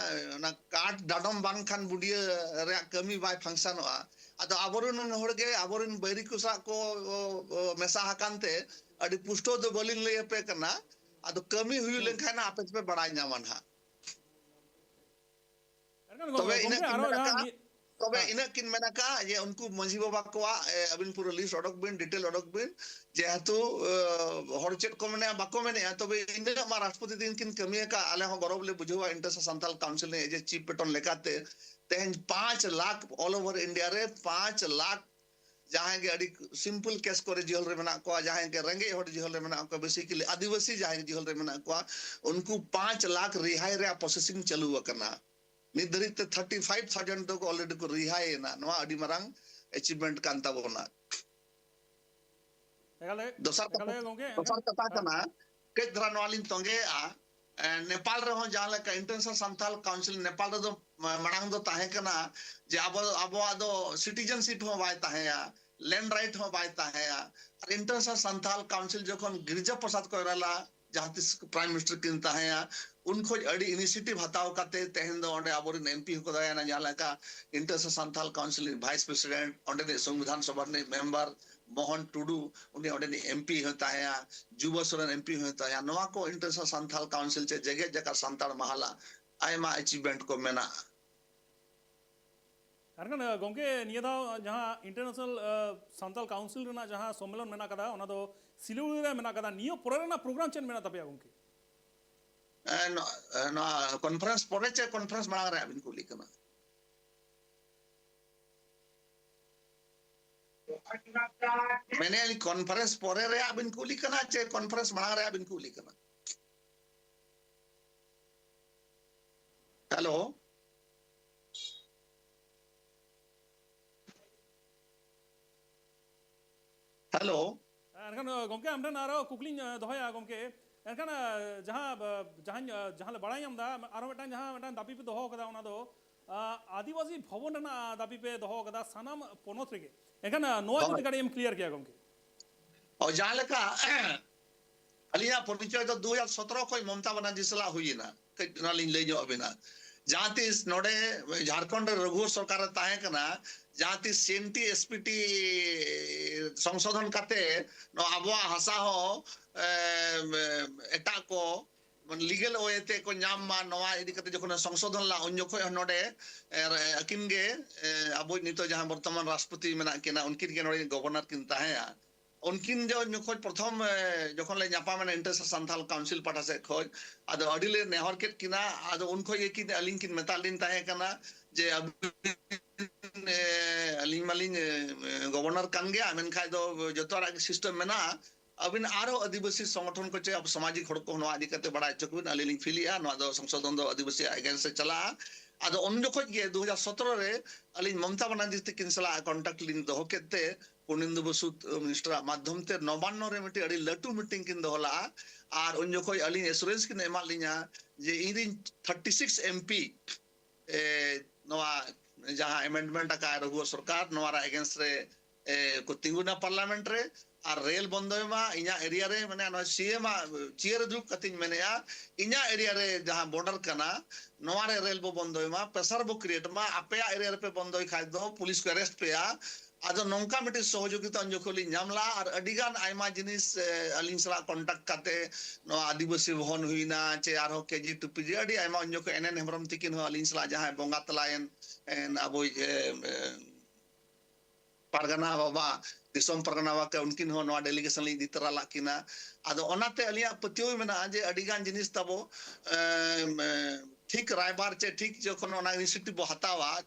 ᱚᱱᱟ ᱠᱟᱴ ᱰᱟᱰᱚᱢ ᱵᱟᱝᱠᱷᱟᱱ ᱵᱩᱰᱤᱭᱟᱹ ᱨᱮᱭᱟᱜ ᱠᱟᱹᱢᱤ ᱵᱟᱭ ᱯᱷᱟᱝᱥᱟᱱᱚᱜᱼᱟ᱾ ᱟᱫᱚ ᱟᱵᱚᱨᱮᱱ ᱦᱚᱲ ᱜᱮ ᱟᱵᱚᱨᱮᱱ ᱵᱟᱹᱭᱨᱤ ᱠᱚ ᱥᱟᱶ ᱠᱚ ᱢᱮᱥᱟ ᱟᱠᱟᱱ ᱛᱮ ᱟᱹᱰᱤ ᱯᱩᱥᱴᱟᱹᱣ ᱫᱚ ᱵᱟᱹᱞᱤᱧ ᱞᱟᱹᱭ ᱟᱯᱮ ᱠᱟᱱᱟ᱾ ᱟᱫᱚ ᱠᱟᱹᱢᱤ ᱦᱩᱭᱩᱜ ᱞᱮᱱᱠᱷᱟᱱ ᱟᱯᱮ ᱫᱚᱯᱮ ᱵᱟᱲᱟᱭ ᱧᱟᱢᱟ ᱱᱟᱦᱟᱜ᱾ ᱛᱚᱵᱮ ᱤᱱᱟᱹᱜ ᱠᱤᱱ ᱢᱮᱱ ᱟᱠᱟᱫ, ᱛᱚᱵᱮ ᱤᱱᱟᱹᱜ ᱠᱤᱱ ᱢᱮᱱ ᱟᱠᱟᱫ ᱡᱮ ᱩᱱᱠᱩ ᱢᱟᱹᱡᱷᱤ ᱵᱟᱵᱟ ᱠᱚᱣᱟᱜ ᱟᱹᱵᱤᱱ ᱯᱩᱨᱟᱹ ᱞᱤᱥᱴ ᱚᱰᱚᱠ ᱵᱤᱱ, ᱰᱤᱴᱮᱞ ᱚᱰᱚᱠ ᱵᱤᱱ᱾ ᱡᱮᱦᱮᱛᱩ ᱦᱚᱲ ᱪᱮᱫ ᱠᱚ ᱢᱮᱱᱮᱜᱼᱟ ᱵᱟᱠᱚ ᱢᱮᱱᱮᱜᱼᱟ, ᱛᱚᱵᱮ ᱤᱱᱟᱹᱜ ᱢᱟ ᱨᱟᱥᱴᱨᱚᱯᱚᱛᱤ ᱫᱤᱱ ᱠᱤᱱ ᱠᱟᱹᱢᱤ ᱟᱠᱟᱫ, ᱟᱞᱮ ᱦᱚᱸ ᱜᱚᱨᱚᱵᱽ ᱞᱮ ᱵᱩᱡᱷᱟᱹᱣᱟ ᱤᱱᱴᱟᱨᱱᱮᱥᱚᱱᱟᱞ ᱥᱟᱱᱛᱟᱞ ᱠᱟᱣᱩᱱᱥᱤᱞ ᱨᱮ ᱮᱡ ᱮ ᱪᱤᱯ ᱯᱮᱴᱚᱱ ᱞᱮᱠᱟᱛᱮ᱾ ᱛᱮᱦᱮᱧ ᱯᱟᱸᱪ ᱞᱟᱠᱷ, ᱚᱞ ᱳᱵᱷᱟᱨ ᱤᱱᱰᱤᱭᱟ ᱨᱮ ᱯᱟᱸᱪ ᱞᱟᱠᱷ ᱡᱟᱦᱟᱸᱭ ᱜᱮ ᱟᱹᱰᱤ simple case ᱠᱚᱨᱮ ᱡᱮᱞ ᱨᱮ ᱢᱮᱱᱟᱜ ᱠᱚᱣᱟ, ᱡᱟᱦᱟᱸᱭ ᱜᱮ ᱨᱮᱸᱜᱮᱡ ᱦᱚᱲ ᱡᱮᱞ ᱨᱮ ᱢᱮᱱᱟᱜ ᱠᱚᱣᱟ, basically ᱟᱹᱫᱤᱵᱟᱹᱥᱤ ᱡᱟᱦᱟᱸᱭ ᱡᱮᱞ ᱨᱮ ᱢᱮᱱᱟᱜ ᱠᱚᱣᱟ, ᱩᱱᱠᱩ ᱯᱟᱸᱪ ᱞᱟᱠᱷ ᱨᱤᱦᱟᱭ ᱨᱮᱭᱟᱜ processing ᱪᱟᱹᱞᱩ ᱟᱠᱟᱱᱟ᱾ ᱱᱤᱛ ᱫᱷᱟᱹᱨᱤᱡ ᱛᱮ thirty five thousand ᱫᱚᱠᱚ already ᱠᱚ ᱨᱤᱦᱟᱭ ᱮᱱᱟ᱾ ᱱᱚᱣᱟ ᱟᱹᱰᱤ ᱢᱟᱨᱟᱝ achievement ᱠᱟᱱ ᱛᱟᱵᱚᱱᱟ᱾ ᱮᱠᱟᱞ ᱜᱮ, ᱫᱚᱥᱟᱨ ᱮᱠᱟᱞ ᱠᱟᱛᱷᱟ, ᱜᱮ ᱜᱚᱝᱠᱮ, ᱫᱚᱥᱟᱨ ᱮᱱᱠᱷᱟᱱ ᱠᱟᱛᱷᱟ ᱦᱮᱸ᱾ ᱠᱟᱱᱟ, ᱠᱟᱹᱡ ᱫᱷᱟᱨᱟ ᱱᱚᱣᱟ ᱞᱤᱧ ᱛᱚᱸᱜᱮᱭᱟᱜᱼᱟ᱾ ᱮ, ᱱᱮᱯᱟᱞ ᱨᱮᱦᱚᱸ ᱡᱟᱦᱟᱸ ᱞᱮᱠᱟ International Santhal Council, ᱱᱮᱯᱟᱞ ᱨᱮᱫᱚ ᱢᱟ-, ᱢᱟᱲᱟᱝ ᱫᱚ ᱛᱟᱦᱮᱸ ᱠᱟᱱᱟ ᱡᱮ ᱟᱵᱚ, ᱟᱵᱚᱣᱟᱜ ᱫᱚ citizenship ᱦᱚᱸ ᱵᱟᱭ ᱛᱟᱦᱮᱸᱭᱟ, land right ᱦᱚᱸ ᱵᱟᱭ ᱛᱟᱦᱮᱸᱭᱟ᱾ ᱟᱨ International Santhal Council ᱡᱚᱠᱷᱚᱱ ᱜᱤᱨᱡᱟ ᱯᱨᱚᱥᱟᱫᱽ ᱠᱚᱭᱨᱟᱞᱟ ᱡᱟᱦᱟᱸ ᱛᱤᱥ Prime Minister ᱠᱤᱱ ᱛᱟᱦᱮᱸᱭᱟ, ᱩᱱ ᱠᱷᱚᱱ ᱟᱹᱰᱤ initiative ᱦᱟᱛᱟᱣ ᱠᱟᱛᱮ ᱛᱮᱦᱮᱧ ᱫᱚ ᱚᱸᱰᱮ ᱟᱵᱚᱨᱮᱱ M P ᱦᱚᱸᱠᱚ ᱛᱟᱦᱮᱸᱭᱮᱱᱟ, ᱡᱟᱦᱟᱸ ᱞᱮᱠᱟ International Santhal Council ᱨᱤᱱ vice president, ᱚᱸᱰᱮᱱᱤᱡ ᱥᱚᱝᱵᱤᱫᱷᱟᱱ ᱥᱚᱵᱷᱟ ᱨᱤᱱᱤᱡ member ᱢᱳᱦᱚᱱ ᱴᱩᱰᱩ, ᱩᱱᱤ ᱚᱸᱰᱮᱱᱤᱡ M P ᱦᱚᱸ ᱛᱟᱦᱮᱸᱭᱟ, ᱡᱩᱵᱚ ᱥᱚᱨᱮᱱ M P ᱦᱚᱸ ᱛᱟᱦᱮᱸᱭᱟ᱾ ᱱᱚᱣᱟ ᱠᱚ International Santhal Council ᱪᱮ ᱡᱮᱜᱮᱛ ᱡᱟᱠᱟᱛ ᱥᱟᱱᱛᱟᱲ ᱢᱟᱦᱟᱞᱟ ᱟᱭᱢᱟ achievement ᱠᱚ ᱢᱮᱱᱟᱜᱼᱟ᱾ ᱟᱨ ᱠᱷᱟᱱ, ᱜᱚᱝᱠᱮ, ᱱᱤᱭᱟᱹ ᱫᱷᱟᱣ ᱡᱟᱦᱟᱸ International, ᱟ, Santhal Council ᱨᱮᱱᱟᱜ ᱡᱟᱦᱟᱸ ᱥᱚᱢᱢᱮᱞᱚᱱ ᱢᱮᱱᱟᱜ ᱠᱟᱫᱟ, ᱚᱱᱟ ᱫᱚ ᱥᱤᱞᱤᱜᱩᱲᱤ ᱨᱮ ᱢᱮᱱᱟᱜ ᱠᱟᱫᱟ᱾ ᱱᱤᱭᱟᱹ ᱯᱚᱨᱮ ᱨᱮᱱᱟᱜ program ᱪᱮᱫ ᱢᱮᱱᱟᱜ ᱛᱟᱯᱮᱭᱟ, ᱜᱚᱝᱠᱮ? ᱮ, ᱱᱚ-, ᱮ, ᱱᱚᱣᱟ conference ᱯᱚᱨᱮ ᱪᱮ conference ᱢᱟᱲᱟᱝ ᱨᱮᱭᱟᱜ ᱵᱤᱱ ᱠᱩᱞᱤ ᱠᱟᱱᱟ? ᱢᱮᱱᱮᱫᱼᱟ ᱞᱤᱧ, conference ᱯᱚᱨᱮ ᱨᱮᱭᱟᱜ ᱵᱤᱱ ᱠᱩᱞᱤ ᱠᱟᱱᱟ ᱪᱮ conference ᱢᱟᱲᱟᱝ ᱨᱮᱭᱟᱜ ᱵᱤᱱ ᱠᱩᱞᱤ ᱠᱟᱱᱟ? Hello? Hello? ᱮᱱᱠᱷᱟᱱ, ᱜᱚᱢᱠᱮ, ᱟᱢ ᱴᱷᱮᱱ ᱟᱨᱚ ᱠᱩᱠᱞᱤᱧ, ᱮ, ᱫᱚᱦᱚᱭᱟ, ᱜᱚᱢᱠᱮ᱾ ᱮᱱᱠᱷᱟᱱ, ᱮ, ᱡᱟᱦᱟᱸ, ᱮ, ᱡᱟᱦᱟᱸᱧ, ᱮ, ᱡᱟᱦᱟᱸ ᱞᱮ ᱵᱟᱲᱟᱭ ᱧᱟᱢ ᱮᱫᱟ, ᱟᱨᱚ ᱢᱤᱫᱴᱟᱝ, ᱡᱟᱦᱟᱸ ᱢᱤᱫᱴᱟᱝ ᱫᱟᱹᱵᱤ ᱯᱮ ᱫᱚᱦᱚ ᱠᱟᱫᱟ, ᱚᱱᱟ ᱫᱚ, ᱟ, ᱟᱹᱫᱤᱵᱟᱹᱥᱤ ᱵᱷᱚᱵᱚᱱ ᱨᱮᱱᱟᱜ ᱫᱟᱹᱵᱤ ᱯᱮ ᱫᱚᱦᱚ ᱠᱟᱫᱟ ᱥᱟᱱᱟᱢ ᱯᱚᱱᱚᱛ ᱨᱮᱜᱮ᱾ ᱮᱱᱠᱷᱟᱱ, ᱮ, ᱱᱚᱣᱟ ᱦᱳᱭ᱾ ᱡᱩᱫᱤ ᱠᱟᱹᱴᱤᱡ ᱮᱢ clear ᱠᱮᱭᱟ, ᱜᱚᱢᱠᱮ᱾ ᱚ, ᱡᱟᱦᱟᱸ ᱞᱮᱠᱟ ᱟᱹᱞᱤᱧᱟᱜ ᱯᱚᱨᱤᱪᱚᱭ ᱫᱚ ᱫᱩ ᱦᱟᱡᱟᱨ ᱥᱚᱛᱨᱚ ᱠᱷᱚᱱ ᱢᱚᱢᱚᱛᱟ ᱵᱟᱱᱟᱨᱡᱤ ᱥᱟᱞᱟᱜ ᱦᱩᱭ ᱮᱱᱟ᱾ ᱠᱟᱹᱡ ᱚᱱᱟ ᱞᱤᱧ ᱞᱟᱹᱭ ᱧᱚᱜ ᱟᱵᱤᱱᱟ᱾ ᱡᱟᱦᱟᱸ ᱛᱤᱥ ᱱᱚᱰᱮ ᱡᱷᱟᱲᱠᱷᱚᱸᱰ ᱨᱮ ᱨᱚᱜᱷᱩᱣᱚᱨ ᱥᱚᱨᱠᱟᱨ ᱮ ᱛᱟᱦᱮᱸ ᱠᱟᱱᱟ, ᱡᱟᱦᱟᱸ ᱛᱤᱥ C N T S P T ᱥᱚᱝᱥᱳᱫᱷᱚᱱ ᱠᱟᱛᱮ ᱱᱚᱣᱟ ᱟᱵᱚᱣᱟᱜ ᱦᱟᱥᱟ ᱦᱚᱸ, ᱮ, ᱮᱴᱟᱜ ᱠᱚ ᱢᱟᱱᱮ legal way ᱛᱮ ᱠᱚ ᱧᱟᱢ ᱢᱟ, ᱱᱚᱣᱟ ᱤᱫᱤ ᱠᱟᱛᱮ ᱡᱚᱠᱷᱚᱱ ᱥᱚᱝᱥᱳᱫᱷᱚᱱ ᱞᱮᱱᱟ, ᱩᱱ ᱡᱚᱠᱷᱚᱱ ᱦᱚᱸ ᱱᱚᱰᱮ, ᱮ, ᱟᱹᱠᱤᱱ ᱜᱮ, ᱮ, ᱟᱵᱚᱭᱤᱡ ᱱᱤᱛᱚᱜ ᱡᱟᱦᱟᱸ ᱵᱚᱨᱛᱚᱢᱟᱱ ᱨᱟᱥᱴᱨᱚᱯᱚᱛᱤ ᱢᱮᱱᱟᱜ ᱠᱤᱱᱟ, ᱩᱱᱠᱤᱱ ᱜᱮ ᱱᱚᱰᱮ ᱜᱚᱵᱷᱚᱨᱱᱚᱨ ᱠᱤᱱ ᱛᱟᱦᱮᱸᱭᱟ᱾ ᱩᱱᱠᱤᱱ ᱡᱚ-, ᱡᱚᱠᱷᱚᱱ ᱯᱨᱚᱛᱷᱚᱢ, ᱮ, ᱡᱚᱠᱷᱚᱱ ᱞᱮ ᱧᱟᱯᱟᱢ ᱮᱱᱟ International Santhal Council ᱯᱟᱦᱴᱟ ᱥᱮᱫ ᱠᱷᱚᱱ, ᱟᱫᱚ ᱟᱹᱰᱤ ᱞᱮ ᱱᱮᱦᱚᱨ ᱠᱮᱫ ᱠᱤᱱᱟ᱾ ᱟᱫᱚ ᱩᱱ ᱠᱷᱚᱱ ᱜᱮ ᱠᱤᱱ, ᱟᱹᱞᱤᱧ ᱠᱤᱱ ᱢᱮᱛᱟᱫ ᱞᱤᱧ ᱛᱟᱦᱮᱸ ᱠᱟᱱᱟ ᱡᱮ, ᱟᱹᱵᱤᱱ, ᱮ, ᱟᱹᱞᱤᱧ ᱢᱟᱞᱤᱧ, ᱮ, ᱜᱚᱵᱷᱚᱨᱱᱚᱨ ᱠᱟᱱ ᱜᱮᱭᱟ, ᱢᱮᱱᱠᱷᱟᱱ ᱫᱚ ᱡᱚᱛᱚ ᱦᱚᱲᱟᱜ ᱜᱮ system ᱢᱮᱱᱟᱜᱼᱟ᱾ ᱟᱹᱵᱤᱱ ᱟᱨᱦᱚᱸ ᱟᱹᱫᱤᱵᱟᱹᱥᱤ ᱥᱚᱝᱜᱚᱴᱷᱚᱱ ᱠᱚ ᱪᱮ ᱟᱵᱚ ᱥᱟᱢᱟᱡᱤᱠ ᱦᱚᱲ ᱠᱚ ᱱᱚᱣᱟ ᱤᱫᱤ ᱠᱟᱛᱮ ᱵᱟᱲᱟᱭ ᱦᱚᱪᱚ ᱠᱚᱵᱤᱱ, ᱟᱹᱞᱤᱧ ᱞᱤᱧ ᱯᱷᱤᱞᱮᱜᱼᱟ, ᱱᱚᱣᱟ ᱫᱚ ᱥᱚᱝᱥᱳᱫᱷᱚᱱ ᱫᱚ ᱟᱹᱫᱤᱵᱟᱹᱥᱤᱭᱟᱜ against ᱨᱮ ᱪᱟᱞᱟᱜᱼᱟ᱾ ᱟᱫᱚ ᱩᱱ ᱡᱚᱠᱷᱚᱡ ᱜᱮ ᱫᱩ ᱦᱟᱡᱟᱨ ᱥᱚᱛᱨᱚ ᱨᱮ ᱟᱹᱞᱤᱧ ᱢᱚᱢᱚᱛᱟ ᱵᱟᱱᱟᱨᱡᱤ ᱛᱟᱹᱠᱤᱱ ᱥᱟᱞᱟᱜ contact ᱞᱤᱧ ᱫᱚᱦᱚ ᱠᱮᱫ ᱛᱮ, ᱯᱩᱨᱱᱮᱱᱫᱩ ᱵᱚᱥᱩ minister ᱟᱜ ᱢᱟᱫᱽᱫᱷᱚᱢ ᱛᱮ ᱱᱚᱵᱟᱱᱱᱚ ᱨᱮ ᱢᱤᱫᱴᱤᱡ ᱟᱹᱰᱤ ᱞᱟᱹᱴᱩ meeting ᱠᱤᱱ ᱫᱚᱦᱚ ᱞᱟᱜᱼᱟ᱾ ᱟᱨ ᱩᱱ ᱡᱚᱠᱷᱚᱡ ᱟᱹᱞᱤᱧ assurance ᱠᱤᱱ ᱮᱢᱟᱫ ᱞᱤᱧᱟ ᱡᱮ ᱤᱧ ᱨᱤᱱ thirty six MP, ᱮ, ᱱᱚᱣᱟ ᱡᱟᱦᱟᱸ amendment ᱟᱠᱟᱫ ᱨᱟᱹᱜᱷᱩᱣᱟᱨ ᱥᱚᱨᱠᱟᱨ, ᱱᱚᱣᱟ ᱨᱮ against ᱨᱮ, ᱮ, ᱠᱚ ᱛᱤᱸᱜᱩᱱᱟ parliament ᱨᱮ, ᱟᱨ ᱨᱮᱞ ᱵᱚᱱᱫᱚᱭ ᱢᱟ ᱤᱧᱟᱹᱜ area ᱨᱮ, ᱢᱟᱱᱮ ᱱᱚᱣᱟ CM ᱟᱜ chair ᱨᱮ ᱫᱩᱲᱩᱵ ᱠᱟᱛᱮᱧ ᱢᱮᱱᱮᱫᱼᱟ, ᱤᱧᱟᱹᱜ area ᱨᱮ ᱡᱟᱦᱟᱸ border ᱠᱟᱱᱟ, ᱱᱚᱣᱟ ᱨᱮ ᱨᱮᱞ ᱵᱚ ᱵᱚᱱᱫᱚᱭ ᱢᱟ, pressure ᱵᱚ create ᱢᱟ, ᱟᱯᱮᱭᱟᱜ area ᱨᱮᱯᱮ ᱵᱚᱱᱫᱚᱭ ᱠᱷᱟᱡ ᱫᱚ ᱯᱩᱞᱤᱥ ᱠᱚ arrest ᱯᱮᱭᱟ᱾ ᱟᱫᱚ ᱱᱚᱝᱠᱟ ᱢᱤᱫᱴᱤᱡ ᱥᱚᱦᱚᱡᱳᱜᱤᱛᱟ ᱩᱱ ᱡᱚᱠᱷᱚᱱ ᱞᱤᱧ ᱧᱟᱢ ᱞᱮᱜᱼᱟ, ᱟᱨ ᱟᱹᱰᱤ ᱜᱟᱱ ᱟᱭᱢᱟ ᱡᱤᱱᱤᱥ, ᱮ, ᱟᱹᱞᱤᱧ ᱥᱟᱞᱟᱜ contact ᱠᱟᱛᱮ ᱱᱚᱣᱟ ᱟᱹᱫᱤᱵᱟᱹᱥᱤ ᱵᱷᱚᱵᱚᱱ ᱦᱩᱭᱱᱟ, ᱪᱮ ᱟᱨᱦᱚᱸ KGTPG, ᱟᱹᱰᱤ ᱟᱭᱢᱟ ᱩᱱ ᱡᱚᱠᱷᱚᱱ NN ᱦᱮᱢᱵᱨᱚᱢ ᱛᱤᱠᱤᱱ ᱦᱚᱸ ᱟᱹᱞᱤᱧ ᱥᱟᱞᱟᱜ ᱡᱟᱦᱟᱸᱭ ᱵᱚᱸᱜᱟ ᱛᱟᱞᱟᱭᱮᱱ, ᱮᱱ ᱟᱵᱚᱭᱤᱡ, ᱮ, ᱮ, ᱯᱟᱨᱜᱟᱱᱟ ᱵᱟᱵᱟ, ᱫᱤᱥᱚᱢ ᱯᱟᱨᱜᱟᱱᱟ ᱵᱟᱵᱟ, ᱩᱱᱠᱤᱱ ᱦᱚᱸ ᱱᱚᱣᱟ delegation ᱞᱤᱧ ᱤᱫᱤ ᱛᱚᱨᱟ ᱞᱟᱜ ᱠᱤᱱᱟ᱾ ᱟᱫᱚ ᱚᱱᱟᱛᱮ ᱟᱹᱞᱤᱧᱟᱜ ᱯᱟᱹᱛᱭᱟᱹᱣ ᱢᱮᱱᱟᱜᱼᱟ ᱡᱮ ᱟᱹᱰᱤ ᱜᱟᱱ ᱡᱤᱱᱤᱥ ᱛᱟᱵᱚ, ᱮᱢ, ᱮ, ᱴᱷᱤᱠ ᱨᱟᱭᱵᱟᱨ ᱪᱮ ᱴᱷᱤᱠ ᱡᱚᱠᱷᱚᱱ ᱚᱱᱟ initiative ᱵᱚ ᱦᱟᱛᱟᱣᱟ,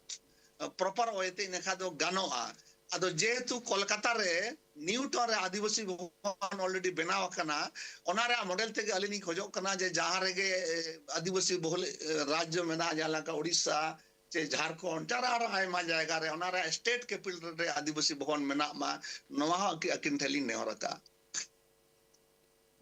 proper way ᱛᱮ, ᱤᱱᱟᱹᱠᱷᱟᱱ ᱫᱚ ᱜᱟᱱᱚᱜᱼᱟ᱾ ᱟᱫᱚ ᱡᱮᱦᱮᱛᱩ ᱠᱳᱞᱠᱟᱛᱟ ᱨᱮ ᱱᱤᱭᱩ ᱴᱟᱣᱩᱱ ᱨᱮ ᱟᱹᱫᱤᱵᱟᱹᱥᱤ ᱵᱷᱚᱵᱚᱱ already ᱵᱮᱱᱟᱣ ᱟᱠᱟᱱᱟ, ᱚᱱᱟ ᱨᱮᱭᱟᱜ model ᱛᱮᱜᱮ ᱟᱹᱞᱤᱧ ᱞᱤᱧ ᱠᱷᱚᱡᱚᱜ ᱠᱟᱱᱟ ᱡᱮ ᱡᱟᱦᱟᱸ ᱨᱮᱜᱮ, ᱮ, ᱟᱹᱫᱤᱵᱟᱹᱥᱤ ᱵᱚᱦᱩᱞ, ᱮ, ᱨᱟᱡᱽᱡᱚ ᱢᱮᱱᱟᱜᱼᱟ, ᱡᱟᱦᱟᱸ ᱞᱮᱠᱟ ᱳᱰᱤᱥᱟ ᱪᱮ ᱡᱷᱟᱲᱠᱷᱚᱸᱰ ᱪᱮ ᱟᱨᱦᱚᱸ ᱟᱭᱢᱟ ᱡᱟᱭᱜᱟ ᱨᱮ, ᱚᱱᱟ ᱨᱮᱭᱟᱜ state capital ᱨᱮ ᱟᱹᱫᱤᱵᱟᱹᱥᱤ ᱵᱷᱚᱵᱚᱱ ᱢᱮᱱᱟᱜ ᱢᱟ, ᱱᱚᱣᱟ ᱦᱚᱸ ᱟᱹᱠᱤ-, ᱟᱹᱠᱤᱱ ᱴᱷᱮᱱ ᱞᱤᱧ ᱱᱮᱦᱚᱨ ᱟᱠᱟᱫᱼᱟ᱾